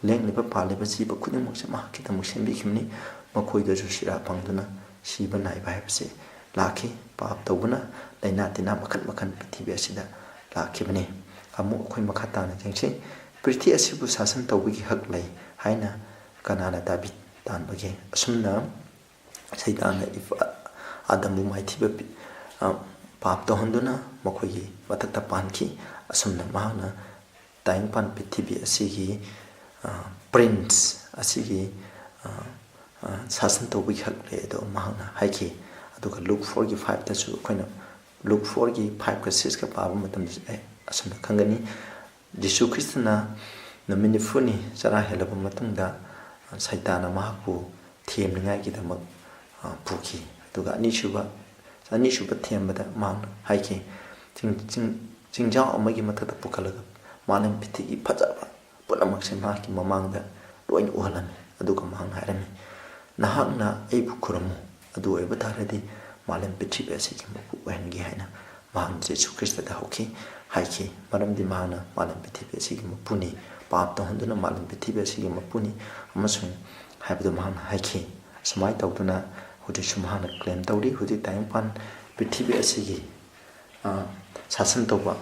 ꯂꯦꯡꯂꯤꯕ ꯄꯥꯜꯂꯤꯕ ꯖꯤꯕ ꯈꯨꯗꯤꯡꯃꯛꯁꯦ ꯃꯍꯥꯛꯀꯤꯗꯃꯛ ꯁꯦꯝꯕꯤꯈꯤꯕꯅꯤ꯫ ꯃꯈꯣꯏꯗꯁꯨ ꯁꯤꯔꯥ ꯐꯪꯗꯨꯅ ꯁꯤꯕ ꯅꯥꯏꯕ ꯍꯥꯏꯕꯁꯦ ꯂꯥꯛꯈꯤ꯫ ꯄꯥꯞ ꯇꯧꯕꯅ ꯂꯥꯏꯅꯥ ꯇꯤꯟꯅꯥ ꯃꯈꯜ ꯃꯈꯜ ꯄ꯭ꯔꯤꯊꯤꯕꯤ ꯑꯁꯤꯗ ꯂꯥꯛꯈꯤꯕꯅꯤ꯫ ꯑꯃꯨꯛ ꯑꯩꯈꯣꯏ ꯃꯈꯥ ꯇꯥꯅ ꯌꯦꯡꯁꯤ꯫ ꯄ꯭ꯔꯤꯊꯤ ꯑꯁꯤꯕꯨ ꯁꯥꯁꯟ ꯇꯧꯕꯒꯤ ꯍꯛ ꯂꯩ ꯍꯥꯏꯅ ꯀꯅꯥꯅ ꯗꯥꯕꯤ ꯇꯥꯟꯕꯒꯦ? ꯑꯁꯨꯝꯅ ꯁꯩꯇꯥꯟꯅ ꯏꯞ-, ꯑꯗꯝꯕꯨ ꯃꯥꯏꯊꯤꯕ ꯄꯤ-, ꯑ, ꯄꯥꯞ ꯇꯧꯍꯟꯗꯨꯅ ꯃꯈꯣꯏꯒꯤ ꯃꯊꯛꯇ ꯄꯥꯟꯈꯤ꯫ ꯑꯁꯨꯝꯅ ꯃꯍꯥꯛꯅ ꯇꯥꯏꯕꯪꯄꯥꯟ ꯄ꯭ꯔꯤꯊꯤꯕꯤ ꯑꯁꯤꯒꯤ, ꯑ, ꯄ꯭ꯔꯤꯟꯁ ꯑꯁꯤꯒꯤ, ꯑ, ꯑ, ꯁꯥꯁꯟ ꯇꯧꯕꯒꯤ ꯍꯛ ꯂꯩ ꯑꯗꯣ ꯃꯍꯥꯛꯅ ꯍꯥꯏꯈꯤ꯫ ꯑꯗꯨꯒ ꯂꯨꯛ ꯐꯣꯔꯒꯤ ꯐꯥꯏꯚꯇꯁꯨ ꯑꯩꯈꯣꯏꯅ, ꯂꯨꯛ ꯐꯣꯔꯒꯤ ꯐꯥꯏꯚꯀ ꯁꯤꯛꯁꯀ ꯄꯥꯕ ꯃꯇꯝꯗꯁꯨ ꯑꯩ ꯑꯁꯨꯝꯅ ꯈꯪꯒꯅꯤ, ꯖꯤꯁꯨ ꯈ꯭ꯔꯤꯁꯇꯅ ꯅꯨꯃꯤꯠ ꯅꯤꯐꯨꯅꯤ ꯆꯔꯥ ꯍꯦꯜꯂꯕ ꯃꯇꯨꯡꯗ ꯁꯩꯇꯥꯟꯅ ꯃꯍꯥꯛꯄꯨ ꯊꯦꯝꯅꯤꯡꯉꯥꯏꯒꯤꯗꯃꯛ, ꯑ, ꯄꯨꯈꯤ꯫ ꯑꯗꯨꯒ ꯑꯅꯤꯁꯨꯕ, ꯑꯅꯤꯁꯨꯕ ꯊꯦꯝꯕꯗ ꯃꯍꯥꯛꯅ ꯍꯥꯏꯈꯤ, "ꯆꯤꯡ-, ꯆꯤꯡ-, ꯆꯤꯡꯖꯥꯎ ꯑꯃꯒꯤ ꯃꯊꯛꯇ ꯄꯨꯈꯠꯂꯒ ꯃꯥꯂꯦꯝ ꯄ꯭ꯔꯤꯊꯤꯕꯤ ꯐꯖꯕ ꯄꯨꯝꯅꯃꯛꯁꯦ ꯃꯍꯥꯛꯀꯤ ꯃꯃꯥꯡꯗ ꯂꯣꯏꯅ ꯎꯍꯜꯂꯝꯃꯤ꯫ ꯑꯗꯨꯒ ꯃꯍꯥꯛꯅ ꯍꯥꯏꯔꯝꯃꯤ, 'ꯅꯍꯥꯛꯅ ꯑꯩꯕꯨ ꯈꯨꯔꯨꯝꯃꯨ, ꯑꯗꯨ ꯑꯣꯏꯕ ꯇꯥꯔꯗꯤ ꯃꯥꯂꯦꯝ ꯄ꯭ꯔꯤꯊꯤꯕꯤ ꯑꯁꯤꯒꯤ ꯃꯄꯨ ꯑꯣꯏꯍꯟꯒꯦ,' ꯍꯥꯏꯅ ꯃꯍꯥꯛꯅ ꯖꯤꯁꯨ ꯈ꯭ꯔꯤꯁꯇꯗ ꯍꯧꯈꯤ, ꯍꯥꯏꯈꯤ꯫ ꯃꯔꯝꯗꯤ ꯃꯍꯥꯛꯅ ꯃꯥꯂꯦꯝ ꯄ꯭ꯔꯤꯊꯤꯕꯤ ꯑꯁꯤꯒꯤ ꯃꯄꯨꯅꯤ, ꯄꯥꯞ ꯇꯧꯍꯟꯗꯨꯅ ꯃꯥꯂꯦꯝ ꯄ꯭ꯔꯤꯊꯤꯕꯤ ꯑꯁꯤꯒꯤ ꯃꯄꯨꯅꯤ ꯑꯃꯁꯨꯡ ꯍꯥꯏꯕꯗꯨ ꯃꯍꯥꯛꯅ ꯍꯥꯏꯈꯤ꯫ ꯑꯁꯨꯃꯥꯏꯅ ꯇꯧꯗꯨꯅ ꯍꯧꯖꯤꯛꯁꯨ ꯃꯍꯥꯛꯅ ꯀ꯭ꯂꯦꯝ ꯇꯧꯔꯤ꯫ ꯍꯧꯖꯤꯛ ꯇꯥꯏꯕꯪꯄꯥꯟ ꯄ꯭ꯔꯤꯊꯤꯕꯤ ꯑꯁꯤꯒꯤ, ꯑ, ꯁꯥꯁꯟ ꯇꯧꯕ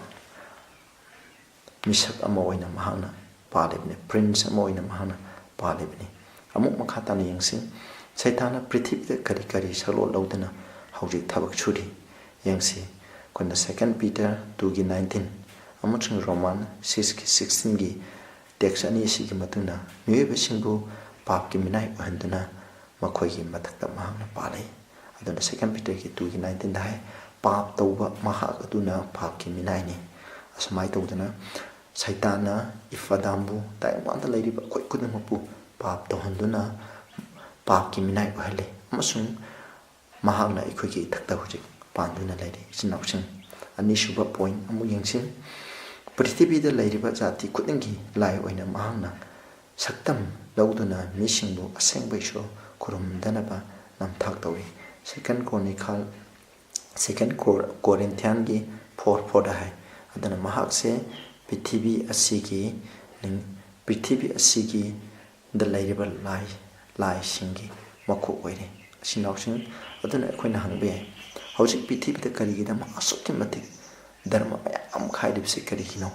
ꯃꯤꯁꯛ ꯑꯃ ꯑꯣꯏꯅ ꯃꯍꯥꯛꯅ ꯄꯥꯜꯂꯤꯕꯅꯤ, ꯄ꯭ꯔꯤꯟꯁ ꯑꯃ ꯑꯣꯏꯅ ꯃꯍꯥꯛꯅ ꯄꯥꯜꯂꯤꯕꯅꯤ꯫ ꯑꯃꯨꯛ ꯃꯈꯥ ꯇꯥꯅ ꯌꯦꯡꯁꯤ, ꯁꯩꯇꯥꯟꯅ ꯄ꯭ꯔꯤꯊꯤꯕꯤꯗ ꯀꯔꯤ ꯀꯔꯤ ꯁꯛꯂꯣꯟ ꯂꯧꯗꯨꯅ ꯍꯧꯖꯤꯛ ꯊꯕꯛ ꯁꯨꯔꯤ? ꯌꯦꯡꯁꯤ, ꯑꯩꯈꯣꯏꯅ Second Peter two ꯒꯤ nineteen ꯑꯃꯁꯨꯡ Roman six ꯀꯤ sixteen ꯒꯤ text ꯑꯅꯤ ꯑꯁꯤꯒꯤ ꯃꯇꯨꯡꯗ ꯃꯤꯑꯣꯏꯕꯁꯤꯡꯕꯨ ꯄꯥꯞꯀꯤ ꯃꯤꯅꯥꯏ ꯑꯣꯏꯍꯟꯗꯨꯅ ꯃꯈꯣꯏꯒꯤ ꯃꯊꯛꯇ ꯃꯍꯥꯛꯅ ꯄꯥꯜꯂꯤ꯫ ꯑꯗꯨꯅ Second Peterꯒꯤ two ꯒꯤ nineteen ꯗ ꯍꯥꯏ, "ꯄꯥꯞ ꯇꯧꯕ ꯃꯍꯥꯛ ꯑꯗꯨꯅ ꯄꯥꯞꯀꯤ ꯃꯤꯅꯥꯏꯅꯤ"꯫ ꯑꯁꯨꯃꯥꯏꯅ ꯇꯧꯗꯅ ꯁꯩꯇꯥꯟꯅ ꯏꯐ ꯑꯗꯥꯝꯕꯨ, ꯇꯥꯏꯕꯪꯄꯥꯟꯗ ꯂꯩꯔꯤꯕ ꯑꯩꯈꯣꯏ ꯈꯨꯗꯤꯡꯃꯛꯄꯨ ꯄꯥꯞ ꯇꯧꯍꯟꯗꯨꯅ ꯄꯥꯞꯀꯤ ꯃꯤꯅꯥꯏ ꯑꯣꯏꯍꯜꯂꯤ, ꯑꯃꯁꯨꯡ ꯃꯍꯥꯛꯅ ꯑꯩꯈꯣꯏꯒꯤ ꯏꯊꯛꯇ ꯍꯧꯖꯤꯛ ꯄꯥꯟꯗꯨꯅ ꯂꯩꯔꯤ꯫ ꯏꯆꯤꯟ ꯏꯅꯥꯎꯁꯤꯡ, ꯑꯅꯤꯁꯨꯕ point ꯑꯃꯨꯛ ꯌꯦꯡꯁꯤ꯫ ꯄ꯭ꯔꯤꯊꯤꯕꯤꯗ ꯂꯩꯔꯤꯕ ꯖꯥꯇꯤ ꯈꯨꯗꯤꯡꯒꯤ ꯂꯥꯏ ꯑꯣꯏꯅ ꯃꯍꯥꯛꯅ ꯁꯛꯇꯝ ꯂꯧꯗꯨꯅ ꯃꯤꯁꯤꯡꯕꯨ ꯑꯁꯦꯡꯕ ꯏꯁꯣꯔ ꯈꯨꯔꯨꯝꯗꯅꯕ ꯅꯝꯊꯥꯛ ꯇꯧꯏ꯫ Second Chronicle, Second Cor-, Corinthianꯒꯤ four fourꯗ ꯍꯥꯏ꯫ ꯑꯗꯨꯅ ꯃꯍꯥꯛꯁꯦ ꯄ꯭ꯔꯤꯊꯤꯕꯤ ꯑꯁꯤꯒꯤ ꯅꯤꯡ-, ꯄ꯭ꯔꯤꯊꯤꯕꯤ ꯑꯁꯤꯒꯤ ꯗ ꯂꯩꯔꯤꯕ ꯂꯥꯏ, ꯂꯥꯏꯁꯤꯡꯒꯤ ꯃꯀꯣꯛ ꯑꯣꯏꯔꯤ꯫ ꯏꯆꯤꯟ ꯏꯅꯥꯎꯁꯤꯡ, ꯑꯗꯨꯅ ꯑꯩꯈꯣꯏꯅ ꯍꯪꯕ ꯌꯥꯏ, ꯍꯧꯖꯤꯛ ꯄ꯭ꯔꯤꯊꯤꯕꯤꯗ ꯀꯔꯤꯒꯤꯗꯃꯛ ꯑꯁꯨꯛꯀꯤ ꯃꯇꯤꯛ ꯙꯔꯃ ꯃꯌꯥꯝ ꯈꯥꯏꯔꯤꯕꯁꯤ ꯀꯔꯤꯒꯤꯅꯣ?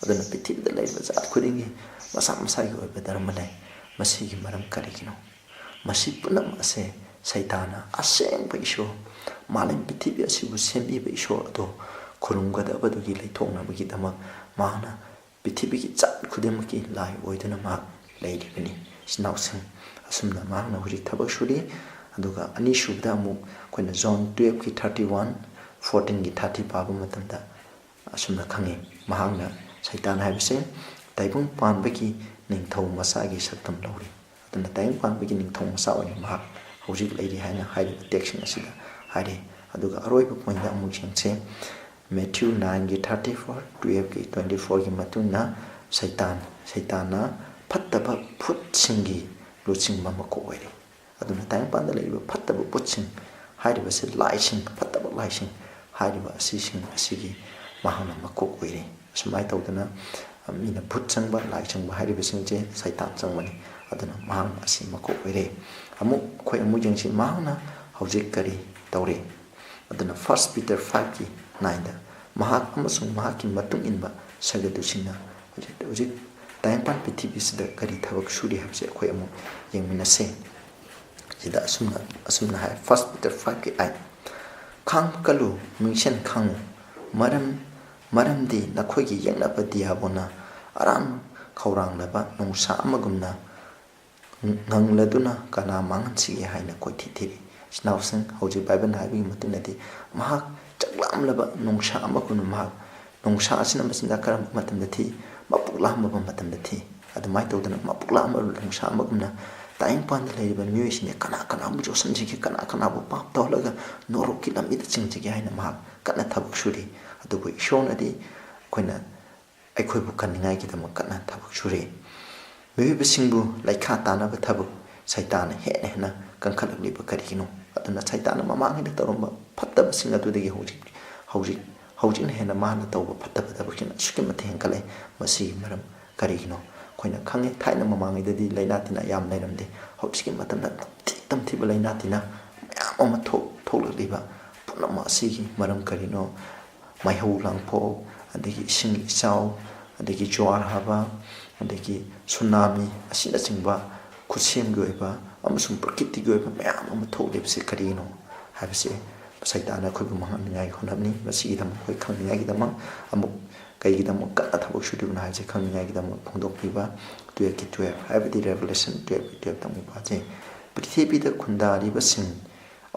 ꯑꯗꯨꯅ ꯄ꯭ꯔꯤꯊꯤꯕꯤꯗ ꯂꯩꯔꯤꯕ ꯖꯥꯠ ꯈꯨꯗꯤꯡꯒꯤ ꯃꯁꯥ ꯃꯁꯥꯒꯤ ꯑꯣꯏꯕ ꯙꯔꯃ ꯂꯩ꯫ ꯃꯁꯤꯒꯤ ꯃꯔꯝ ꯀꯔꯤꯒꯤꯅꯣ? ꯃꯁꯤ ꯄꯨꯝꯅꯃꯛ ꯑꯁꯦ ꯁꯩꯇꯥꯟꯅ ꯑꯁꯦꯡꯕ ꯏꯁꯣꯔ, ꯃꯥꯂꯦꯝ ꯄ꯭ꯔꯤꯊꯤꯕꯤ ꯑꯁꯤꯕꯨ ꯁꯦꯝꯕꯤꯕ ꯏꯁꯣꯔ ꯑꯗꯣ ꯈꯨꯔꯨꯝꯒꯗꯕꯗꯨꯒꯤ ꯂꯩꯊꯣꯛꯅꯕꯒꯤꯗꯃꯛ ꯃꯍꯥꯛꯅ ꯄ꯭ꯔꯤꯊꯤꯕꯤꯒꯤ ꯖꯥꯠ ꯈꯨꯗꯤꯡꯃꯛꯀꯤ ꯂꯥꯏ ꯑꯣꯏꯗꯨꯅ ꯃꯍꯥꯛ ꯂꯩꯔꯤꯕꯅꯤ꯫ ꯏꯆꯤꯟ ꯏꯅꯥꯎꯁꯤꯡ, ꯑꯁꯨꯝꯅ ꯃꯍꯥꯛꯅ ꯍꯧꯖꯤꯛ ꯊꯕꯛ ꯁꯨꯔꯤ꯫ ꯑꯗꯨꯒ ꯑꯅꯤꯁꯨꯕꯗ ꯑꯃꯨꯛ ꯑꯩꯈꯣꯏꯅ John twelveꯀꯤ thirty one, fourteenꯒꯤ thirty ꯄꯥꯕ ꯃꯇꯝꯗ ꯑꯁꯨꯝꯅ ꯈꯪꯉꯤ, ꯃꯍꯥꯛꯅ ꯁꯩꯇꯥꯟ ꯍꯥꯏꯕꯁꯦ ꯇꯥꯏꯕꯪ ꯄꯥꯟꯕꯒꯤ ꯅꯤꯡꯊꯧ ꯃꯆꯥꯒꯤ ꯁꯛꯇꯝ ꯂꯧꯔꯤ꯫ ꯑꯗꯨꯅ ꯇꯥꯏꯕꯪ ꯄꯥꯟꯕꯒꯤ ꯅꯤꯡꯊꯧ ꯃꯆꯥ ꯑꯣꯏꯅ ꯃꯍꯥꯛ ꯍꯧꯖꯤꯛ ꯂꯩꯔꯤ ꯍꯥꯏꯅ ꯍꯥꯏꯔꯤꯕ ꯇꯦꯛꯁꯁꯤꯡ ꯑꯁꯤꯗ ꯍꯥꯏꯔꯤ꯫ ꯑꯗꯨꯒ ꯑꯔꯣꯏꯕ pointꯗ ꯑꯃꯨꯛ ꯌꯦꯡꯁꯦ꯫ Matthew nineꯒꯤ thirty four, twelveꯀꯤ twenty fourꯒꯤ ꯃꯇꯨꯡꯗ ꯁꯩꯇꯥꯟ, ꯁꯩꯇꯥꯟꯅ ꯐꯠꯇꯕ ꯚꯨꯠꯁꯤꯡꯒꯤ ꯂꯨꯆꯤꯡꯕ ꯃꯀꯣꯛ ꯑꯣꯏꯔꯤ꯫ ꯑꯗꯨꯅ ꯇꯥꯏꯕꯪꯄꯥꯟꯗ ꯂꯩꯔꯤꯕ ꯐꯠꯇꯕ ꯚꯨꯠꯁꯤꯡ ꯍꯥꯏꯔꯤꯕꯁꯤ ꯂꯥꯏꯁꯤꯡ, ꯐꯠꯇꯕ ꯂꯥꯏꯁꯤꯡ ꯍꯥꯏꯔꯤꯕ ꯑꯁꯤꯁꯤꯡ ꯑꯁꯤꯒꯤ ꯃꯍꯥꯛꯅ ꯃꯀꯣꯛ ꯑꯣꯏꯔꯤ꯫ ꯑꯁꯨꯃꯥꯏꯅ ꯇꯧꯗꯅ ꯃꯤꯅ ꯚꯨꯠ ꯆꯪꯕ, ꯂꯥꯏ ꯆꯪꯕ ꯍꯥꯏꯔꯤꯕꯁꯤꯡꯁꯦ ꯁꯩꯇꯥꯟ ꯆꯪꯕꯅꯤ꯫ ꯑꯗꯨꯅ ꯃꯍꯥꯛꯅ ꯑꯁꯤ ꯃꯀꯣꯛ ꯑꯣꯏꯔꯦ꯫ ꯑꯃꯨꯛ ꯑꯩꯈꯣꯏ ꯑꯃꯨꯛ ꯌꯦꯡꯁꯤ, ꯃꯍꯥꯛꯅ ꯍꯧꯖꯤꯛ ꯀꯔꯤ ꯇꯧꯔꯤ? ꯑꯗꯨꯅ First Peter fiveꯀꯤ nineꯗ, "ꯃꯍꯥꯛ ꯑꯃꯁꯨꯡ ꯃꯍꯥꯛꯀꯤ ꯃꯇꯨꯡ ꯏꯟꯕ ꯁꯥꯒꯩꯗꯨꯁꯤꯡꯅ" ꯍꯧꯖꯤꯛ, ꯍꯧꯖꯤꯛ ꯇꯥꯏꯕꯪꯄꯥꯟ ꯄ꯭ꯔꯤꯊꯤꯕꯤꯁꯤꯗ ꯀꯔꯤ ꯊꯕꯛ ꯁꯨꯔꯤ ꯍꯥꯏꯕꯁꯦ ꯑꯩꯈꯣꯏ ꯑꯃꯨꯛ ꯌꯦꯡꯃꯤꯟꯅꯁꯦ꯫ ꯁꯤꯗ ꯑꯁꯨꯝꯅ, ꯑꯁꯨꯝꯅ ꯍꯥꯏ, First Peter fiveꯀꯤ eight, "ꯈꯥꯡꯕ ꯀꯜꯂꯨ, ꯃꯤꯡꯁꯦꯟ ꯈꯥꯡꯉꯨ, ꯃꯔꯝ, ꯃꯔꯝꯗꯤ ꯅꯈꯣꯏꯒꯤ ꯌꯦꯛꯅꯕ ꯗꯤꯌꯥꯕꯣꯟꯅ ꯑꯔꯥꯟ ꯈꯧꯔꯥꯡꯂꯕ ꯅꯣꯡꯁꯥ ꯑꯃꯒꯨꯝꯅ ꯉꯪꯂꯗꯨꯅ ꯀꯅꯥ ꯃꯥꯡꯍꯟꯁꯤꯒꯦ ꯍꯥꯏꯅ ꯀꯣꯏꯊꯤ ꯊꯤꯔꯤ꯫ ꯏꯆꯤꯟ ꯏꯅꯥꯎꯁꯤꯡ, ꯍꯧꯖꯤꯛ ꯕꯥꯏꯕꯜꯅ ꯍꯥꯏꯕꯒꯤ ꯃꯇꯨꯡ ꯏꯟꯅꯗꯤ, ꯃꯍꯥꯛ ꯆꯥꯛꯂꯥꯝꯂꯕ ꯅꯣꯡꯁꯥ ꯑꯃꯒꯨꯝꯅ, ꯃꯍꯥꯛ, ꯅꯣꯡꯁꯥ ꯑꯁꯤꯅ ꯃꯆꯤꯟꯖꯥꯛ ꯀꯔꯝꯕ ꯃꯇꯝꯗ ꯊꯤ? ꯃꯄꯨꯛ ꯂꯥꯝꯃꯕ ꯃꯇꯝꯗ ꯊꯤ꯫ ꯑꯗꯨꯃꯥꯏꯅ ꯇꯧꯗꯅ ꯃꯄꯨꯛ ꯂꯥꯝꯃꯕ ꯅꯣꯡꯁꯥ ꯑꯃꯒꯨꯝꯅ ꯇꯥꯏꯕꯪꯄꯥꯟꯗ ꯂꯩꯔꯤꯕ ꯃꯤꯑꯣꯏꯁꯤꯡꯁꯦ ꯀꯅꯥ ꯀꯅꯥꯕꯨ ꯆꯣꯠꯁꯤꯟꯁꯤꯒꯦ, ꯀꯅꯥ ꯀꯅꯥꯕꯨ ꯄꯥꯞ ꯇꯧꯍꯜꯂꯒ ꯅꯣꯔꯣꯛꯀꯤ ꯂꯝꯕꯤꯗ ꯆꯤꯡꯁꯤꯒꯦ ꯍꯥꯏꯅ ꯃꯍꯥꯛ ꯀꯟꯅ ꯊꯕꯛ ꯁꯨꯔꯤ꯫ ꯑꯗꯨꯕꯨ ꯏꯁꯣꯔꯅꯗꯤ ꯑꯩꯈꯣꯏꯅ, ꯑꯩꯈꯣꯏꯕꯨ ꯀꯟꯅꯤꯡꯉꯥꯏꯒꯤꯗꯃꯛ ꯀꯟꯅ ꯊꯕꯛ ꯁꯨꯔꯤ꯫ ꯃꯤꯑꯣꯏꯕꯁꯤꯡꯕꯨ ꯂꯩꯈꯥ ꯇꯥꯅꯕ ꯊꯕꯛ ꯁꯩꯇꯥꯟꯅ ꯍꯦꯟꯅ ꯍꯦꯟꯅ ꯀꯟꯈꯠꯂꯛꯂꯤꯕ ꯀꯔꯤꯒꯤꯅꯣ? ꯑꯗꯨꯅ ꯁꯩꯇꯥꯟꯅ ꯃꯃꯥꯡꯉꯩꯗ ꯇꯧꯔꯝꯕ ꯐꯠꯇꯕꯁꯤꯡ ꯑꯗꯨꯗꯒꯤ ꯍꯧꯖꯤꯛ, ꯍꯧꯖꯤꯛ, ꯍꯧꯖꯤꯛꯅ ꯍꯦꯟꯅ ꯃꯥꯅ ꯇꯧꯕ ꯐꯠꯇꯕ ꯊꯕꯛꯁꯤꯡ ꯑꯁꯨꯛꯀꯤ ꯃꯇꯤꯛ ꯍꯦꯟꯒꯠꯂꯛꯑꯦ꯫ ꯃꯁꯤꯒꯤ ꯃꯔꯝ ꯀꯔꯤꯒꯤꯅꯣ? ꯑꯩꯈꯣꯏꯅ ꯈꯪꯉꯦ, ꯊꯥꯏꯅ ꯃꯃꯥꯡꯉꯩꯗꯗꯤ ꯂꯥꯏꯅꯥ ꯇꯤꯟꯅꯥ ꯌꯥꯝ ꯂꯩꯔꯝꯗꯦ꯫ ꯍꯧꯖꯤꯛꯀꯤ ꯃꯇꯝꯗ ꯇꯝꯊꯤ ꯇꯝꯊꯤꯕ ꯂꯥꯏꯅꯥ ꯇꯤꯟꯅꯥ ꯃꯌꯥꯝ ꯑꯃ ꯊꯣꯛ-, ꯊꯣꯛꯂꯛꯂꯤꯕ ꯄꯨꯝꯅꯃꯛ ꯑꯁꯤꯒꯤ ꯃꯔꯝ ꯀꯔꯤꯅꯣ? ꯃꯩꯍꯧ ꯂꯥꯡꯄꯣꯛ, ꯑꯗꯒꯤ ꯏꯁꯤꯡ ꯏꯆꯥꯎ, ꯑꯗꯒꯤ ꯖ꯭ꯋꯥꯔ ꯍꯥꯕ, ꯑꯗꯒꯤ ꯁꯨꯅꯥꯃꯤ ꯑꯁꯤꯅꯆꯤꯡꯕ ꯈꯨꯠꯁꯦꯝꯒꯤ ꯑꯣꯏꯕ ꯑꯃꯁꯨꯡ ꯄ꯭ꯔꯀꯤꯇꯤꯒꯤ ꯑꯣꯏꯕ ꯃꯌꯥꯝ ꯑꯃ ꯊꯣꯛꯂꯤꯕꯁꯤ ꯀꯔꯤꯅꯣ ꯍꯥꯏꯕꯁꯤ ꯁꯩꯇꯥꯟꯅ ꯑꯩꯈꯣꯏꯕꯨ ꯃꯥꯡꯍꯟꯅꯤꯡꯉꯥꯏꯒꯤ ꯍꯣꯠꯅꯕꯅꯤ꯫ ꯃꯁꯤꯒꯤꯗꯃꯛ ꯑꯩꯈꯣꯏ ꯈꯪꯅꯤꯡꯉꯥꯏꯒꯤꯗꯃꯛ ꯑꯃꯨꯛ ꯀꯩꯒꯤꯗꯃꯛ ꯀꯟꯅ ꯊꯕꯛ ꯁꯨꯔꯤꯕꯅꯣ ꯍꯥꯏꯕꯁꯤ ꯈꯪꯅꯤꯡꯉꯥꯏꯒꯤꯗꯃꯛ ꯐꯣꯡꯗꯣꯛꯄꯤꯕ ꯇꯨꯌꯦꯜꯐꯀꯤ ꯇꯨꯌꯦꯜꯐ, ꯍꯥꯏꯕꯗꯤ Revelation ꯇꯨꯌꯦꯜꯐꯀꯤ ꯇꯨꯌꯦꯜꯐꯇ ꯑꯃꯨꯛ ꯄꯥꯖꯩ꯫ ꯄ꯭ꯔꯤꯊꯤꯕꯤꯗ ꯈꯨꯟꯗꯥꯔꯤꯕꯁꯤꯡ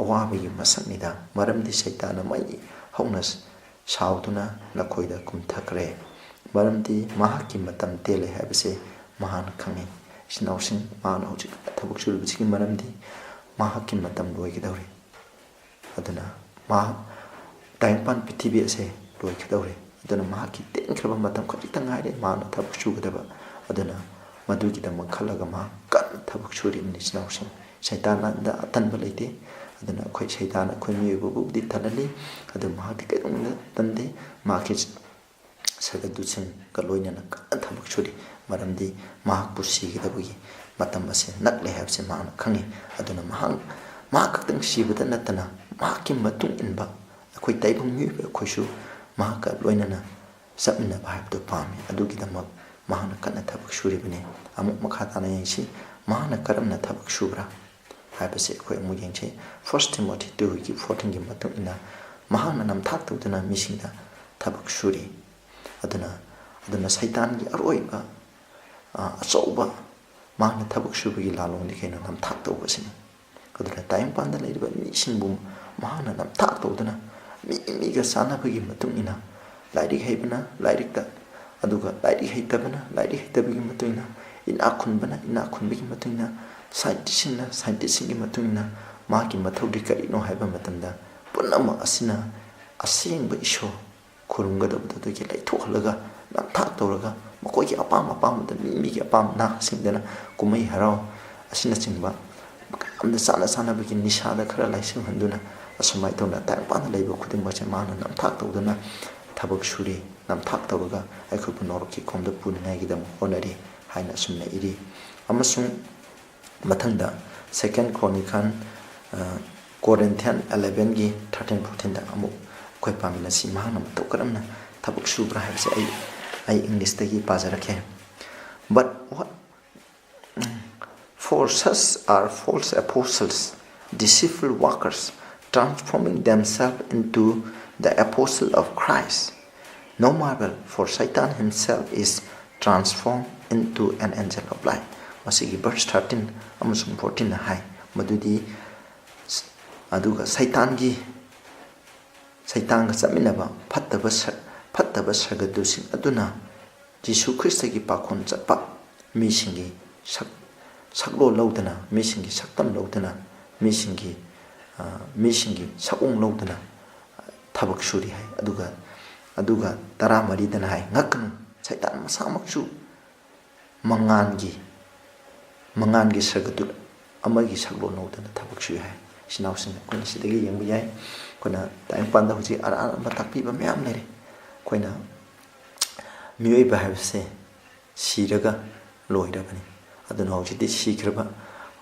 ꯑꯋꯥꯕꯒꯤ ꯃꯁꯛꯅꯤꯗ, ꯃꯔꯝꯗꯤ ꯁꯩꯇꯥꯟꯅ ꯃꯩ ꯍꯧꯅ ꯁꯥꯎꯗꯨꯅ ꯅꯈꯣꯏꯗ ꯀꯨꯝꯊꯈ꯭ꯔꯦ, ꯃꯔꯝꯗꯤ ꯃꯍꯥꯛꯀꯤ ꯃꯇꯝ ꯇꯦꯜꯂꯦ ꯍꯥꯏꯕꯁꯦ ꯃꯍꯥꯛꯅ ꯈꯪꯏ꯫ ꯏꯆꯤꯟ ꯏꯅꯥꯎꯁꯤꯡ, ꯃꯍꯥꯛꯅ ꯍꯧꯖꯤꯛ ꯊꯕꯛ ꯁꯨꯔꯤꯕꯁꯤꯒꯤ ꯃꯔꯝꯗꯤ ꯃꯍꯥꯛꯀꯤ ꯃꯇꯝ ꯂꯣꯏꯒꯗꯧꯔꯦ꯫ ꯑꯗꯨꯅ ꯃꯍꯥꯛ, ꯇꯥꯏꯕꯪꯄꯥꯟ ꯄ꯭ꯔꯤꯊꯤꯕꯤ ꯑꯁꯦ ꯂꯣꯏꯒꯗꯧꯔꯦ꯫ ꯑꯗꯨꯅ ꯃꯍꯥꯛꯀꯤ ꯇꯦꯟꯈ꯭ꯔꯕ ꯃꯇꯝ ꯈꯖꯤꯛꯇꯪ ꯉꯥꯏꯔꯦ ꯃꯍꯥꯛꯅ ꯊꯕꯛ ꯁꯨꯒꯗꯕ꯫ ꯑꯗꯨꯅ ꯃꯗꯨꯒꯤꯗꯃꯛ ꯈꯜꯂꯒ ꯃꯍꯥꯛ ꯀꯟꯅ ꯊꯕꯛ ꯁꯨꯔꯤꯕꯅꯤ, ꯏꯆꯤꯟ ꯏꯅꯥꯎꯁꯤꯡ꯫ ꯁꯩꯇꯥꯟꯗ ꯑꯇꯟꯕ ꯂꯩꯇꯦ꯫ ꯑꯗꯨꯅ ꯑꯩꯈꯣꯏ ꯁꯩꯇꯥꯟꯅ ꯑꯩꯈꯣꯏ ꯃꯤꯑꯣꯏꯕꯕꯨꯗꯤ ꯇꯜꯍꯜꯂꯤ, ꯑꯗꯨ ꯃꯍꯥꯛꯇꯤ ꯀꯩꯗꯧꯅꯨꯡꯗ ꯇꯟꯗꯦ꯫ ꯃꯍꯥꯛꯀꯤ ꯁꯥꯒꯟꯗꯨꯁꯤꯡꯒ ꯂꯣꯏꯅꯅ ꯀꯟꯅ ꯊꯕꯛ ꯁꯨꯔꯤ, ꯃꯔꯝꯗꯤ ꯃꯍꯥꯛꯄꯨ ꯁꯤꯒꯗꯕꯒꯤ ꯃꯇꯝ ꯑꯁꯤ ꯅꯛꯂꯦ ꯍꯥꯏꯕꯁꯤ ꯃꯍꯥꯛꯅ ꯈꯪꯏ꯫ ꯑꯗꯨꯅ ꯃꯍꯥꯛ, ꯃꯍꯥꯛ ꯈꯛꯇꯪ ꯁꯤꯕꯇ ꯅꯠꯇꯅ ꯃꯍꯥꯛꯀꯤ ꯃꯇꯨꯡ ꯏꯟꯕ ꯑꯩꯈꯣꯏ ꯇꯥꯏꯕꯪ ꯃꯤꯑꯣꯏꯕ ꯑꯩꯈꯣꯏꯁꯨ ꯃꯍꯥꯛꯀ ꯂꯣꯏꯅꯅ ꯆꯠꯃꯤꯟꯅꯕ ꯍꯥꯏꯕꯗꯨ ꯄꯥꯝꯃꯤ꯫ ꯑꯗꯨꯒꯤꯗꯃꯛ ꯃꯍꯥꯛꯅ ꯀꯟꯅ ꯊꯕꯛ ꯁꯨꯔꯤꯕꯅꯤ꯫ ꯑꯃꯨꯛ ꯃꯈꯥ ꯇꯥꯅ ꯌꯦꯡꯁꯤ, ꯃꯍꯥꯛꯅ ꯀꯔꯝꯅ ꯊꯕꯛ ꯁꯨꯕ꯭ꯔꯥ ꯍꯥꯏꯕꯁꯤ ꯑꯩꯈꯣꯏ ꯑꯃꯨꯛ ꯌꯦꯡꯁꯤ꯫ First Timothy two ꯒꯤ fourteen ꯒꯤ ꯃꯇꯨꯡ ꯏꯟꯅ ꯃꯍꯥꯛꯅ ꯅꯝꯊꯥꯛ ꯇꯧꯗꯨꯅ ꯃꯤꯁꯤꯡꯗ ꯊꯕꯛ ꯁꯨꯔꯤ꯫ ꯑꯗꯨꯅ, ꯑꯗꯨꯅ ꯁꯩꯇꯥꯟꯒꯤ ꯑꯔꯣꯏꯕ, ꯑ, ꯑꯆꯧꯕ ꯃꯍꯥꯛꯅ ꯊꯕꯛ ꯁꯨꯕꯒꯤ ꯂꯥꯂꯣꯡꯗꯤ ꯀꯩꯅꯣ? ꯅꯝꯊꯥꯛ ꯇꯧꯕ ꯑꯁꯤꯅꯤ꯫ ꯑꯗꯨꯅ ꯇꯥꯏꯕꯪꯄꯥꯟꯗ ꯂꯩꯔꯤꯕ ꯃꯤꯁꯤꯡꯕꯨ ꯃꯍꯥꯛꯅ ꯅꯝꯊꯥꯛ ꯇꯧꯗꯨꯅ, ꯃꯤ ꯃꯤꯒ ꯆꯥꯟꯅꯕꯒꯤ ꯃꯇꯨꯡ ꯏꯟꯅ, ꯂꯥꯏꯔꯤꯛ ꯍꯩꯕꯅ ꯂꯥꯏꯔꯤꯛꯇ, ꯑꯗꯨꯒ ꯂꯥꯏꯔꯤꯛ ꯍꯩꯇꯕꯅ ꯂꯥꯏꯔꯤꯛ ꯍꯩꯇꯕꯒꯤ ꯃꯇꯨꯡ ꯏꯟꯅ, ꯏꯅꯥꯛ ꯈꯨꯟꯕꯅ ꯏꯅꯥꯛ ꯈꯨꯟꯕꯒꯤ ꯃꯇꯨꯡ ꯏꯟꯅ, ꯁꯥꯏꯟꯇꯤꯁꯁꯤꯡꯅ ꯁꯥꯏꯟꯇꯤꯁꯁꯤꯡꯒꯤ ꯃꯇꯨꯡ ꯏꯟꯅ, ꯃꯥꯒꯤ ꯃꯊꯧꯗꯤ ꯀꯔꯤꯅꯣ ꯍꯥꯏꯕ ꯃꯇꯝꯗ, ꯄꯨꯝꯅꯃꯛ ꯑꯁꯤꯅ ꯑꯁꯦꯡꯕ ꯏꯁꯣꯔ ꯈꯨꯔꯨꯝꯒꯗꯕꯗꯨꯗꯒꯤ ꯂꯩꯊꯣꯛꯍꯜꯂꯒ, ꯅꯝꯊꯥꯛ ꯇꯧꯔꯒ, ꯃꯈꯣꯏꯒꯤ ꯑꯄꯥꯝ ꯑꯄꯥꯝꯕꯗ, ꯃꯤ ꯃꯤꯒꯤ ꯑꯄꯥꯝꯕ ꯅꯥꯛꯁꯤꯡꯗꯅ ꯀꯨꯝꯍꯩ ꯍꯔꯥꯎ ꯑꯁꯤꯅꯆꯤꯡꯕ ꯌꯥꯝꯅ ꯆꯥꯟꯅ ꯆꯥꯟꯅꯕꯒꯤ ꯅꯤꯁꯥꯗ ꯈꯔ ꯂꯥꯏꯁꯤꯡꯍꯟꯗꯨꯅ, ꯑꯁꯨꯃꯥꯏꯅ ꯇꯧꯅ ꯇꯥꯏꯕꯪꯄꯥꯟꯗ ꯂꯩꯕ ꯈꯨꯗꯤꯡꯃꯛꯁꯦ ꯃꯥꯅ ꯅꯝꯊꯥꯛ ꯇꯧꯗꯨꯅ ꯊꯕꯛ ꯁꯨꯔꯤ, ꯅꯝꯊꯥꯛ ꯇꯧꯔꯒ ꯑꯩꯈꯣꯏꯕꯨ ꯅꯣꯔꯣꯛꯀꯤ ꯈꯣꯡꯗ ꯄꯨꯅꯤꯡꯉꯥꯏꯒꯤꯗꯃꯛ ꯍꯣꯠꯅꯔꯤ ꯍꯥꯏꯅ ꯑꯁꯨꯝꯅ ꯏꯔꯤ꯫ ꯑꯃꯁꯨꯡ ꯃꯊꯪꯗ Second Chronicle, ꯑ, Corinthians elevenꯒꯤ thirteen fourteenꯗ ꯑꯃꯨꯛ ꯑꯩꯈꯣꯏ ꯄꯥꯃꯤꯟꯅꯁꯤ꯫ ꯃꯍꯥꯛꯅ ꯃꯇꯧ ꯀꯔꯝꯅ ꯊꯕꯛ ꯁꯨꯕ꯭ꯔꯥ ꯍꯥꯏꯕꯁꯦ ꯑꯩ, ꯑꯩ Englishꯇꯒꯤ ꯄꯥꯖꯔꯛꯀꯦ꯫ But what For such are false apostles, deceitful workers, transforming themselves into the apostle of Christ. No marvel, for Satan himself is transformed into an angel of light. ꯃꯁꯤꯒꯤ verse thirteen ꯑꯃꯁꯨꯡ fourteenꯅ ꯍꯥꯏ ꯃꯗꯨꯗꯤ, ꯑꯗꯨꯒ ꯁꯩꯇꯥꯟꯒꯤ, ꯁꯩꯇꯥꯟꯒ ꯆꯠꯃꯤꯟꯅꯕ ꯐꯠꯇꯕ ꯁ-, ꯐꯠꯇꯕ ꯁꯔꯒꯗꯨꯁꯤꯡ ꯑꯗꯨꯅ ꯖꯤꯁꯨ ꯈ꯭ꯔꯤꯁꯇꯒꯤ ꯄꯥꯈꯣꯟ ꯆꯠꯄ ꯃꯤꯁꯤꯡꯒꯤ ꯁꯛ-, ꯁꯛꯂꯣꯟ ꯂꯧꯗꯅ, ꯃꯤꯁꯤꯡꯒꯤ ꯁꯛꯇꯝ ꯂꯧꯗꯅ, ꯃꯤꯁꯤꯡꯒꯤ, ꯑ, ꯃꯤꯁꯤꯡꯒꯤ ꯁꯛꯑꯣꯡ ꯂꯧꯗꯨꯅ ꯊꯕꯛ ꯁꯨꯔꯤ ꯍꯥꯏ꯫ ꯑꯗꯨꯒ, ꯑꯗꯨꯒ ꯇꯔꯥꯃꯔꯤꯗꯅ ꯍꯥꯏ, "ꯉꯛꯀꯅꯨ, ꯁꯩꯇꯥꯟ ꯃꯁꯥꯃꯛꯁꯨ ꯃꯉꯥꯜꯒꯤ, ꯃꯉꯥꯜꯒꯤ ꯁꯔꯒꯗꯨꯠ ꯑꯃꯒꯤ ꯁꯛꯂꯣꯟ ꯂꯧꯗꯨꯅ ꯊꯕꯛ ꯁꯨꯏ" ꯍꯥꯏ꯫ ꯏꯆꯤꯟ ꯏꯅꯥꯎꯁꯤꯡ, ꯑꯩꯈꯣꯏꯅ ꯁꯤꯗꯒꯤ ꯌꯦꯡꯕ ꯌꯥꯏ꯫ ꯑꯩꯈꯣꯏꯅ ꯇꯥꯏꯕꯪꯄꯥꯟꯗ ꯍꯧꯖꯤꯛ ꯑꯔꯥꯟ ꯑꯔꯥꯟꯕ ꯇꯥꯛꯄꯤꯕ ꯃꯌꯥꯝ ꯂꯩꯔꯦ꯫ ꯑꯩꯈꯣꯏꯅ ꯃꯤꯑꯣꯏꯕ ꯍꯥꯏꯕꯁꯦ ꯁꯤꯔꯒ ꯂꯣꯏꯔꯕꯅꯤ꯫ ꯑꯗꯨꯅ ꯍꯧꯖꯤꯛꯇꯤ ꯁꯤꯈ꯭ꯔꯕ,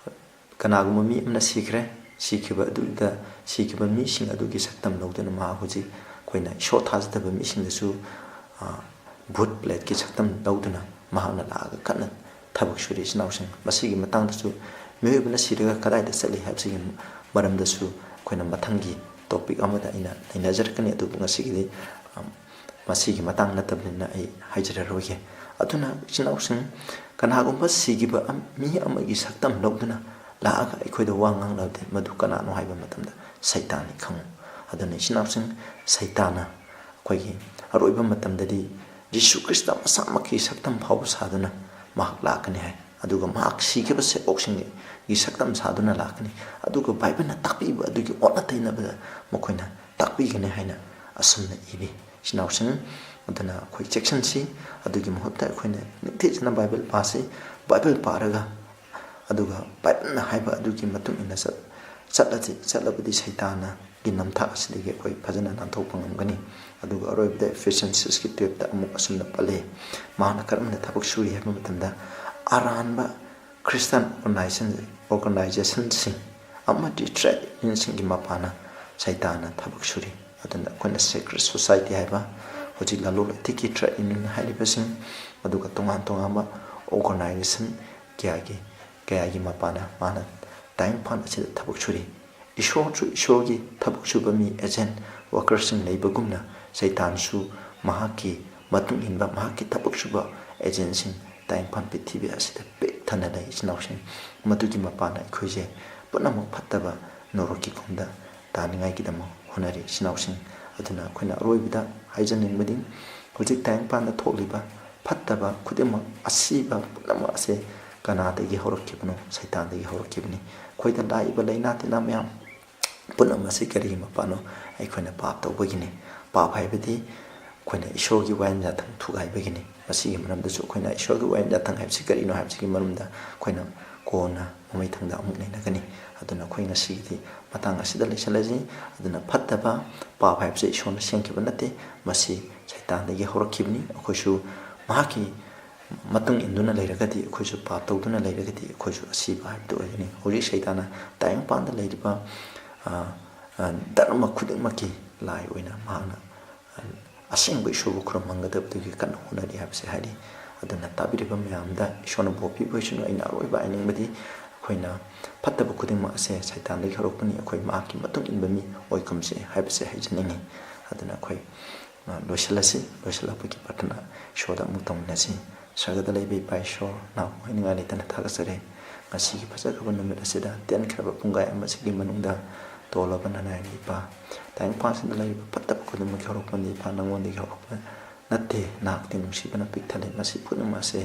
ꯀꯅꯥꯒꯨꯝꯕ ꯃꯤ ꯑꯃꯅ ꯁꯤꯈ꯭ꯔꯦ, ꯁꯤꯈꯤꯕ ꯑꯗꯨꯗ, ꯁꯤꯈꯤꯕ ꯃꯤꯁꯤꯡ ꯑꯗꯨꯒꯤ ꯁꯛꯇꯝ ꯂꯧꯗꯨꯅ ꯃꯍꯥꯛ ꯍꯧꯖꯤꯛ ꯑꯩꯈꯣꯏꯅ ꯏꯁꯣꯔ ꯊꯥꯖꯗꯕ ꯃꯤꯁꯤꯡꯗꯁꯨ, ꯑ, ꯚꯨꯠ ꯄ꯭ꯔꯦꯠꯀꯤ ꯁꯛꯇꯝ ꯂꯧꯗꯨꯅ ꯃꯍꯥꯛꯅ ꯂꯥꯛꯑꯒ ꯀꯟꯅ ꯊꯕꯛ ꯁꯨꯔꯤ꯫ ꯏꯆꯤꯟ ꯏꯅꯥꯎꯁꯤꯡ, ꯃꯁꯤꯒꯤ ꯃꯇꯥꯡꯗꯁꯨ, ꯃꯤꯑꯣꯏꯕꯅ ꯁꯤꯔꯒ ꯀꯗꯥꯏꯗ ꯆꯠꯂꯤ ꯍꯥꯏꯕꯁꯤꯒꯤ ꯃꯔꯝꯗꯁꯨ ꯑꯩꯈꯣꯏꯅ ꯃꯊꯪꯒꯤ topic ꯑꯃꯗ ꯑꯩꯅ ꯅꯩꯅꯖꯔꯛꯀꯅꯤ꯫ ꯑꯗꯨꯕꯨ ꯉꯁꯤꯒꯤꯗꯤ, ꯑ, ꯃꯁꯤꯒꯤ ꯃꯇꯥꯡ ꯅꯠꯇꯕꯅꯤꯅ ꯑꯩ ꯍꯥꯏꯖꯔꯔꯣꯏꯒꯦ꯫ ꯑꯗꯨꯅ ꯏꯆꯤꯟ ꯏꯅꯥꯎꯁꯤꯡ, ꯀꯅꯥꯒꯨꯝꯕ ꯁꯤꯈꯤꯕ ꯑꯝ-, ꯃꯤ ꯑꯃꯒꯤ ꯁꯛꯇꯝ ꯂꯧꯗꯨꯅ ꯂꯥꯛꯑꯒ ꯑꯩꯈꯣꯏꯗ ꯋꯥ ꯉꯥꯡꯂꯕꯗꯤ ꯃꯗꯨ ꯀꯅꯥꯅꯣ ꯍꯥꯏꯕ ꯃꯇꯝꯗ ꯁꯩꯇꯥꯟꯅꯤ ꯈꯪꯉꯨ꯫ ꯑꯗꯨꯅ ꯏꯆꯤꯟ ꯏꯅꯥꯎꯁꯤꯡ, ꯁꯩꯇꯥꯟꯅ ꯑꯩꯈꯣꯏꯒꯤ ꯑꯔꯣꯏꯕ ꯃꯇꯝꯗꯗꯤ ꯖꯤꯁꯨ ꯈ꯭ꯔꯤꯁꯇ ꯃꯁꯥꯃꯛꯀꯤ ꯁꯛꯇꯝ ꯐꯥꯎꯕ ꯁꯥꯗꯨꯅ ꯃꯍꯥꯛ ꯂꯥꯛꯀꯅꯤ ꯍꯥꯏ꯫ ꯑꯗꯨꯒ ꯃꯍꯥꯛ ꯁꯤꯈꯤꯕ ꯁꯦꯕꯣꯛꯁꯤꯡꯒꯤ ꯁꯛꯇꯝ ꯁꯥꯗꯨꯅ ꯂꯥꯛꯀꯅꯤ꯫ ꯑꯗꯨꯒ ꯕꯥꯏꯕꯜꯅ ꯇꯥꯛꯄꯤꯕ ꯑꯗꯨꯒꯤ ꯑꯣꯟꯅ ꯇꯩꯅꯕꯗ ꯃꯈꯣꯏꯅ ꯇꯥꯛꯄꯤꯒꯅꯤ ꯍꯥꯏꯅ ꯑꯁꯨꯝꯅ ꯏꯔꯤ꯫ ꯏꯆꯤꯟ ꯏꯅꯥꯎꯁꯤꯡ, ꯑꯗꯨꯅ ꯑꯩꯈꯣꯏ ꯆꯦꯛꯁꯤꯟꯁꯤ꯫ ꯑꯗꯨꯒꯤ ꯃꯍꯨꯠꯇ ꯑꯩꯈꯣꯏꯅ ꯅꯤꯡꯊꯤꯖꯅ ꯕꯥꯏꯕꯜ ꯄꯥꯁꯤ꯫ ꯕꯥꯏꯕꯜ ꯄꯥꯔꯒ, ꯑꯗꯨꯒ ꯕꯥꯏꯕꯜꯅ ꯍꯥꯏꯕ ꯑꯗꯨꯒꯤ ꯃꯇꯨꯡ ꯏꯟꯅ ꯆꯠ-, ꯆꯠꯂꯗꯤ, ꯆꯠꯂꯕꯗꯤ ꯁꯩꯇꯥꯟꯅꯒꯤ ꯅꯝꯊꯥꯛ ꯑꯁꯤꯗꯒꯤ ꯑꯩꯈꯣꯏ ꯐꯖꯅ ꯅꯥꯟꯊꯣꯛꯄ ꯉꯝꯒꯅꯤ꯫ ꯑꯗꯨꯒ ꯑꯔꯣꯏꯕꯗ Ephesians six ꯀꯤ twelve ꯇ ꯑꯃꯨꯛ ꯑꯁꯨꯝꯅ ꯄꯜꯂꯤ꯫ ꯃꯥꯅ ꯀꯔꯝꯅ ꯊꯕꯛ ꯁꯨꯔꯤ ꯍꯥꯏꯕ ꯃꯇꯝꯗ, ꯑꯔꯥꯟꯕ Christian organization, organization ꯁꯤꯡ ꯑꯃꯗꯤ trade union ꯁꯤꯡꯒꯤ ꯃꯄꯥꯟꯅ ꯁꯩꯇꯥꯟꯅ ꯊꯕꯛ ꯁꯨꯔꯤ꯫ ꯑꯗꯨꯅ ꯑꯩꯈꯣꯏꯅ secret society ꯍꯥꯏꯕ ꯍꯧꯖꯤꯛ ꯂꯂꯣꯟ ꯏꯇꯤꯛꯀꯤ trade union ꯍꯥꯏꯔꯤꯕꯁꯤꯡ, ꯑꯗꯨꯒ ꯇꯣꯉꯥꯟ ꯇꯣꯉꯥꯟꯕ organization ꯀꯌꯥꯒꯤ, ꯀꯌꯥꯒꯤ ꯃꯄꯥꯟꯅ ꯃꯥꯅ ꯇꯥꯏꯕꯪꯄꯥꯟ ꯑꯁꯤꯗ ꯊꯕꯛ ꯁꯨꯔꯤ꯫ ꯏꯁꯣꯔꯁꯨ ꯏꯁꯣꯔꯒꯤ ꯊꯕꯛ ꯁꯨꯕ ꯃꯤ, agent worker ꯁꯤꯡ ꯂꯩꯕꯒꯨꯝꯅ, ꯁꯩꯇꯥꯟꯁꯨ ꯃꯍꯥꯛꯀꯤ ꯃꯇꯨꯡ ꯏꯟꯕ, ꯃꯍꯥꯛꯀꯤ ꯊꯕꯛ ꯁꯨꯕ agent ꯁꯤꯡ ꯇꯥꯏꯕꯪꯄꯥꯟ ꯄ꯭ꯔꯤꯊꯤꯕꯤ ꯑꯁꯤꯗ ꯄꯤꯛ ꯊꯟꯅ ꯂꯩ, ꯏꯆꯤꯟ ꯏꯅꯥꯎꯁꯤꯡ꯫ ꯃꯗꯨꯒꯤ ꯃꯄꯥꯟꯅ ꯑꯩꯈꯣꯏꯁꯦ ꯄꯨꯝꯅꯃꯛ ꯐꯠꯇꯕ ꯅꯣꯔꯣꯛꯀꯤ ꯈꯨꯟꯗ ꯇꯥꯅꯤꯡꯉꯥꯏꯒꯤꯗꯃꯛ ꯍꯣꯠꯅꯔꯤ, ꯏꯆꯤꯟ ꯏꯅꯥꯎꯁꯤꯡ꯫ ꯑꯗꯨꯅ ꯑꯩꯈꯣꯏꯅ ꯑꯔꯣꯏꯕꯗ ꯍꯥꯏꯖꯅꯤꯡꯕꯗꯤ, ꯍꯧꯖꯤꯛ ꯇꯥꯏꯕꯪꯄꯥꯟꯗ ꯊꯣꯛꯂꯤꯕ ꯐꯠꯇꯕ ꯈꯨꯗꯤꯡꯃꯛ, ꯑꯁꯤꯕ ꯄꯨꯝꯅꯃꯛ ꯑꯁꯦ ꯀꯅꯥꯗꯒꯤ ꯍꯧꯔꯛꯈꯤꯕꯅꯣ? ꯁꯩꯇꯥꯟꯗꯒꯤ ꯍꯧꯔꯛꯈꯤꯕꯅꯤ꯫ ꯑꯩꯈꯣꯏꯗ ꯂꯥꯛꯏꯕ ꯂꯥꯏꯅꯥ ꯇꯤꯟꯅꯥ ꯃꯌꯥꯝ ꯄꯨꯝꯅꯃꯛ ꯑꯁꯤ ꯀꯔꯤꯒꯤ ꯃꯄꯥꯟꯅꯣ? ꯑꯩꯈꯣꯏꯅ ꯄꯥꯞ ꯇꯧꯕꯒꯤꯅꯤ꯫ ꯄꯥꯞ ꯍꯥꯏꯕꯗꯤ ꯑꯩꯈꯣꯏꯅ ꯏꯁꯣꯔꯒꯤ ꯋꯥꯌꯦꯜ ꯌꯥꯊꯪ ꯊꯨꯒꯥꯏꯕꯒꯤꯅꯤ꯫ ꯃꯁꯤꯒꯤ ꯃꯔꯝꯗꯁꯨ ꯑꯩꯈꯣꯏꯅ ꯏꯁꯣꯔꯒꯤ ꯋꯥꯌꯦꯜ ꯌꯥꯊꯪ ꯍꯥꯏꯕꯁꯤ ꯀꯔꯤꯅꯣ ꯍꯥꯏꯕꯁꯤꯒꯤ ꯃꯔꯝꯗ ꯑꯩꯈꯣꯏꯅ ꯀꯣꯟꯅ ꯃꯃꯩꯊꯪꯗ ꯑꯃꯨꯛ ꯅꯩꯅꯒꯅꯤ꯫ ꯑꯗꯨꯅ ꯑꯩꯈꯣꯏ ꯉꯁꯤꯒꯤꯗꯤ ꯃꯇꯥꯡ ꯑꯁꯤꯗ ꯂꯣꯏꯁꯤꯜꯂꯁꯤ꯫ ꯑꯗꯨꯅ ꯐꯠꯇꯕ, ꯄꯥꯞ ꯍꯥꯏꯕꯁꯤ ꯏꯁꯣꯔꯅ ꯁꯦꯝꯈꯤꯕ ꯅꯠꯇꯦ, ꯃꯁꯤ ꯁꯩꯇꯥꯟꯗꯒꯤ ꯍꯧꯔꯛꯈꯤꯕꯅꯤ꯫ ꯑꯩꯈꯣꯏꯁꯨ ꯃꯍꯥꯛꯀꯤ ꯃꯇꯨꯡ ꯏꯟꯗꯨꯅ ꯂꯩꯔꯒꯗꯤ, ꯑꯩꯈꯣꯏꯁꯨ ꯄꯥꯞ ꯇꯧꯗꯨꯅ ꯂꯩꯔꯒꯗꯤ, ꯑꯩꯈꯣꯏꯁꯨ ꯑꯁꯤꯕ ꯍꯥꯏꯕꯗꯨ ꯑꯣꯏꯒꯅꯤ꯫ ꯍꯧꯖꯤꯛ ꯁꯩꯇꯥꯟꯅ ꯇꯥꯏꯕꯪꯄꯥꯟꯗ ꯂꯩꯔꯤꯕ, ꯑ, ꯑ, ꯙꯔꯃ ꯈꯨꯗꯤꯡꯃꯛꯀꯤ ꯂꯥꯏ ꯑꯣꯏꯅ ꯃꯍꯥꯛꯅ, ꯑ, ꯑꯁꯦꯡꯕ ꯏꯁꯣꯔꯕꯨ ꯈꯨꯔꯨꯝꯍꯟꯒꯗꯕꯗꯨꯒꯤ ꯀꯟꯅ ꯍꯣꯠꯅꯔꯤ ꯍꯥꯏꯕꯁꯦ ꯍꯥꯏꯔꯤ꯫ ꯑꯗꯨꯅ ꯇꯥꯕꯤꯔꯤꯕ ꯃꯌꯥꯝꯗ ꯏꯁꯣꯔꯅ ꯕꯣꯔ ꯄꯤꯕ ꯑꯣꯏꯁꯅꯨ꯫ ꯑꯩꯅ ꯑꯔꯣꯏꯕ ꯍꯥꯏꯅꯤꯡꯕꯗꯤ, ꯑꯩꯈꯣꯏꯅ ꯐꯠꯇꯕ ꯈꯨꯗꯤꯡꯃꯛ ꯑꯁꯦ ꯁꯩꯇꯥꯟꯗꯒꯤ ꯍꯧꯔꯛꯄꯅꯤ, ꯑꯩꯈꯣꯏ ꯃꯍꯥꯛꯀꯤ ꯃꯇꯨꯡ ꯏꯟꯕ ꯃꯤ ꯑꯣꯏꯒꯨꯝꯁꯦ ꯍꯥꯏꯕꯁꯦ ꯍꯥꯏꯖꯅꯤꯡꯉꯤ꯫ ꯑꯗꯨꯅ ꯑꯩꯈꯣꯏ ꯑ, ꯂꯣꯏꯁꯤꯜꯂꯁꯤ꯫ ꯂꯣꯏꯁꯤꯜꯂꯛꯄꯒꯤ ꯄ꯭ꯔꯥꯊꯅꯥ ꯏꯁꯣꯔꯗ ꯑꯃꯨꯛ ꯇꯧꯃꯤꯟꯅꯁꯤ꯫ ꯁ꯭ꯋꯔꯒꯗ ꯂꯩꯕ ꯏꯄꯥ ꯏꯁꯣꯔ, ꯅꯍꯥꯛꯄꯨ ꯍꯥꯏꯅꯤꯡꯉꯥꯏ ꯂꯩꯇꯅ ꯊꯥꯒꯠꯆꯔꯤ꯫ ꯉꯁꯤꯒꯤ ꯐꯖꯈ꯭ꯔꯕ ꯅꯨꯃꯤꯠ ꯑꯁꯤꯗ ꯇꯦꯟꯈ꯭ꯔꯕ ꯄꯨꯡꯈꯥꯏ ꯑꯃꯁꯤꯒꯤ ꯃꯅꯨꯡꯗ ꯇꯣꯜꯂꯕ ꯅꯅꯥꯏꯒꯤ ꯏꯄꯥ, ꯇꯥꯏꯕꯪꯄꯥꯟꯁꯤꯗ ꯂꯩꯔꯤꯕ ꯐꯠꯇꯕ ꯈꯨꯗꯤꯡꯃꯛꯀꯤ ꯍꯧꯔꯛꯐꯝꯗꯤ ꯏꯄꯥ ꯅꯉꯣꯟꯗꯒꯤ ꯍꯧꯔꯛꯄ ꯅꯠꯇꯦ꯫ ꯅꯍꯥꯛꯇꯤ ꯅꯨꯡꯁꯤꯕꯅ ꯄꯤꯛ ꯊꯜꯂꯤ꯫ ꯃꯁꯤ ꯄꯨꯝꯅꯃꯛ ꯑꯁꯦ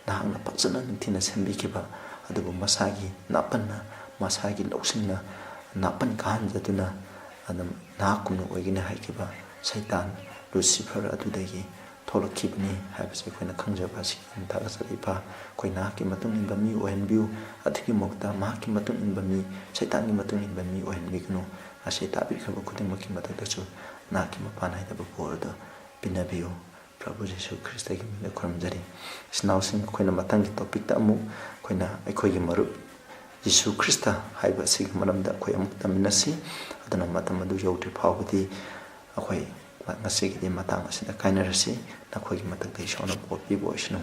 ꯅꯍꯥꯛꯅ ꯐꯖꯅ ꯅꯤꯡꯊꯤꯅ ꯁꯦꯝꯕꯤꯈꯤꯕ, ꯑꯗꯨꯕꯨ ꯃꯁꯥꯒꯤ ꯅꯥꯄꯟꯅ, ꯃꯁꯥꯒꯤ ꯂꯧꯁꯤꯡꯅ ꯅꯥꯄꯟ ꯀꯥꯍꯟꯖꯗꯨꯅ ꯑꯗꯨꯝ ꯅꯍꯥꯛꯀꯨꯝꯅ ꯑꯣꯏꯒꯅꯤ ꯍꯥꯏꯈꯤꯕ ꯁꯩꯇꯥꯟ ꯂꯨꯁꯤꯐꯔ ꯑꯗꯨꯗꯒꯤ ꯊꯣꯛꯂꯛꯈꯤꯕꯅꯤ ꯍꯥꯏꯕꯁꯦ ꯑꯩꯈꯣꯏꯅ ꯈꯪꯖꯕ ꯑꯁꯤꯒꯤꯗꯃꯛ ꯊꯥꯒꯠꯆꯔꯤ ꯏꯄꯥ꯫ ꯑꯩꯈꯣꯏ ꯅꯍꯥꯛꯀꯤ ꯃꯇꯨꯡ ꯏꯟꯕ ꯃꯤ ꯑꯣꯏꯍꯟꯕꯤꯌꯨ꯫ ꯑꯗꯨꯒꯤ ꯃꯍꯨꯠꯇ ꯃꯍꯥꯛꯀꯤ ꯃꯇꯨꯡ ꯏꯟꯕ ꯃꯤ, ꯁꯩꯇꯥꯟꯒꯤ ꯃꯇꯨꯡ ꯏꯟꯕ ꯃꯤ ꯑꯣꯏꯍꯟꯕꯤꯒꯅꯨ꯫ ꯑꯁꯤ ꯇꯥꯕꯤꯈ꯭ꯔꯕ ꯈꯨꯗꯤꯡꯃꯛꯀꯤ ꯃꯊꯛꯇꯁꯨ ꯅꯍꯥꯛꯀꯤ ꯃꯄꯥꯟ ꯅꯥꯏꯗꯕ ꯕꯣꯔ ꯑꯗꯨ ꯄꯤꯅꯕꯤꯌꯨ꯫ ꯄ꯭ꯔꯚꯨ ꯖꯤꯁꯨ ꯈ꯭ꯔꯤꯁꯇꯒꯤ ꯃꯤꯡꯗ ꯈꯨꯔꯨꯝꯖꯔꯤ꯫ ꯏꯆꯤꯟ ꯏꯅꯥꯎꯁꯤꯡ, ꯑꯩꯈꯣꯏꯅ ꯃꯊꯪꯒꯤ ꯇꯣꯄꯤꯛꯇ ꯑꯃꯨꯛ ꯑꯩꯈꯣꯏꯅ ꯑꯩꯈꯣꯏꯒꯤ ꯃꯔꯨꯞ ꯖꯤꯁꯨ ꯈ꯭ꯔꯤꯁꯇ ꯍꯥꯏꯕ ꯑꯁꯤꯒꯤ ꯃꯔꯝꯗ ꯑꯩꯈꯣꯏ ꯑꯃꯨꯛ ꯇꯝꯃꯤꯟꯅꯁꯤ꯫ ꯑꯗꯨꯅ ꯃꯇꯝ ꯑꯗꯨ ꯌꯧꯗ꯭ꯔꯤ ꯐꯥꯎꯕꯗꯤ ꯑꯩꯈꯣꯏ ꯉꯁꯤꯒꯤꯗꯤ ꯃꯇꯥꯡ ꯑꯁꯤꯗ ꯀꯥꯏꯅꯔꯁꯤ꯫ ꯅꯈꯣꯏꯒꯤ ꯃꯊꯛꯇ ꯏꯁꯣꯔꯅ ꯕꯣꯔ ꯄꯤꯕ ꯑꯣꯏꯁꯅꯨ꯫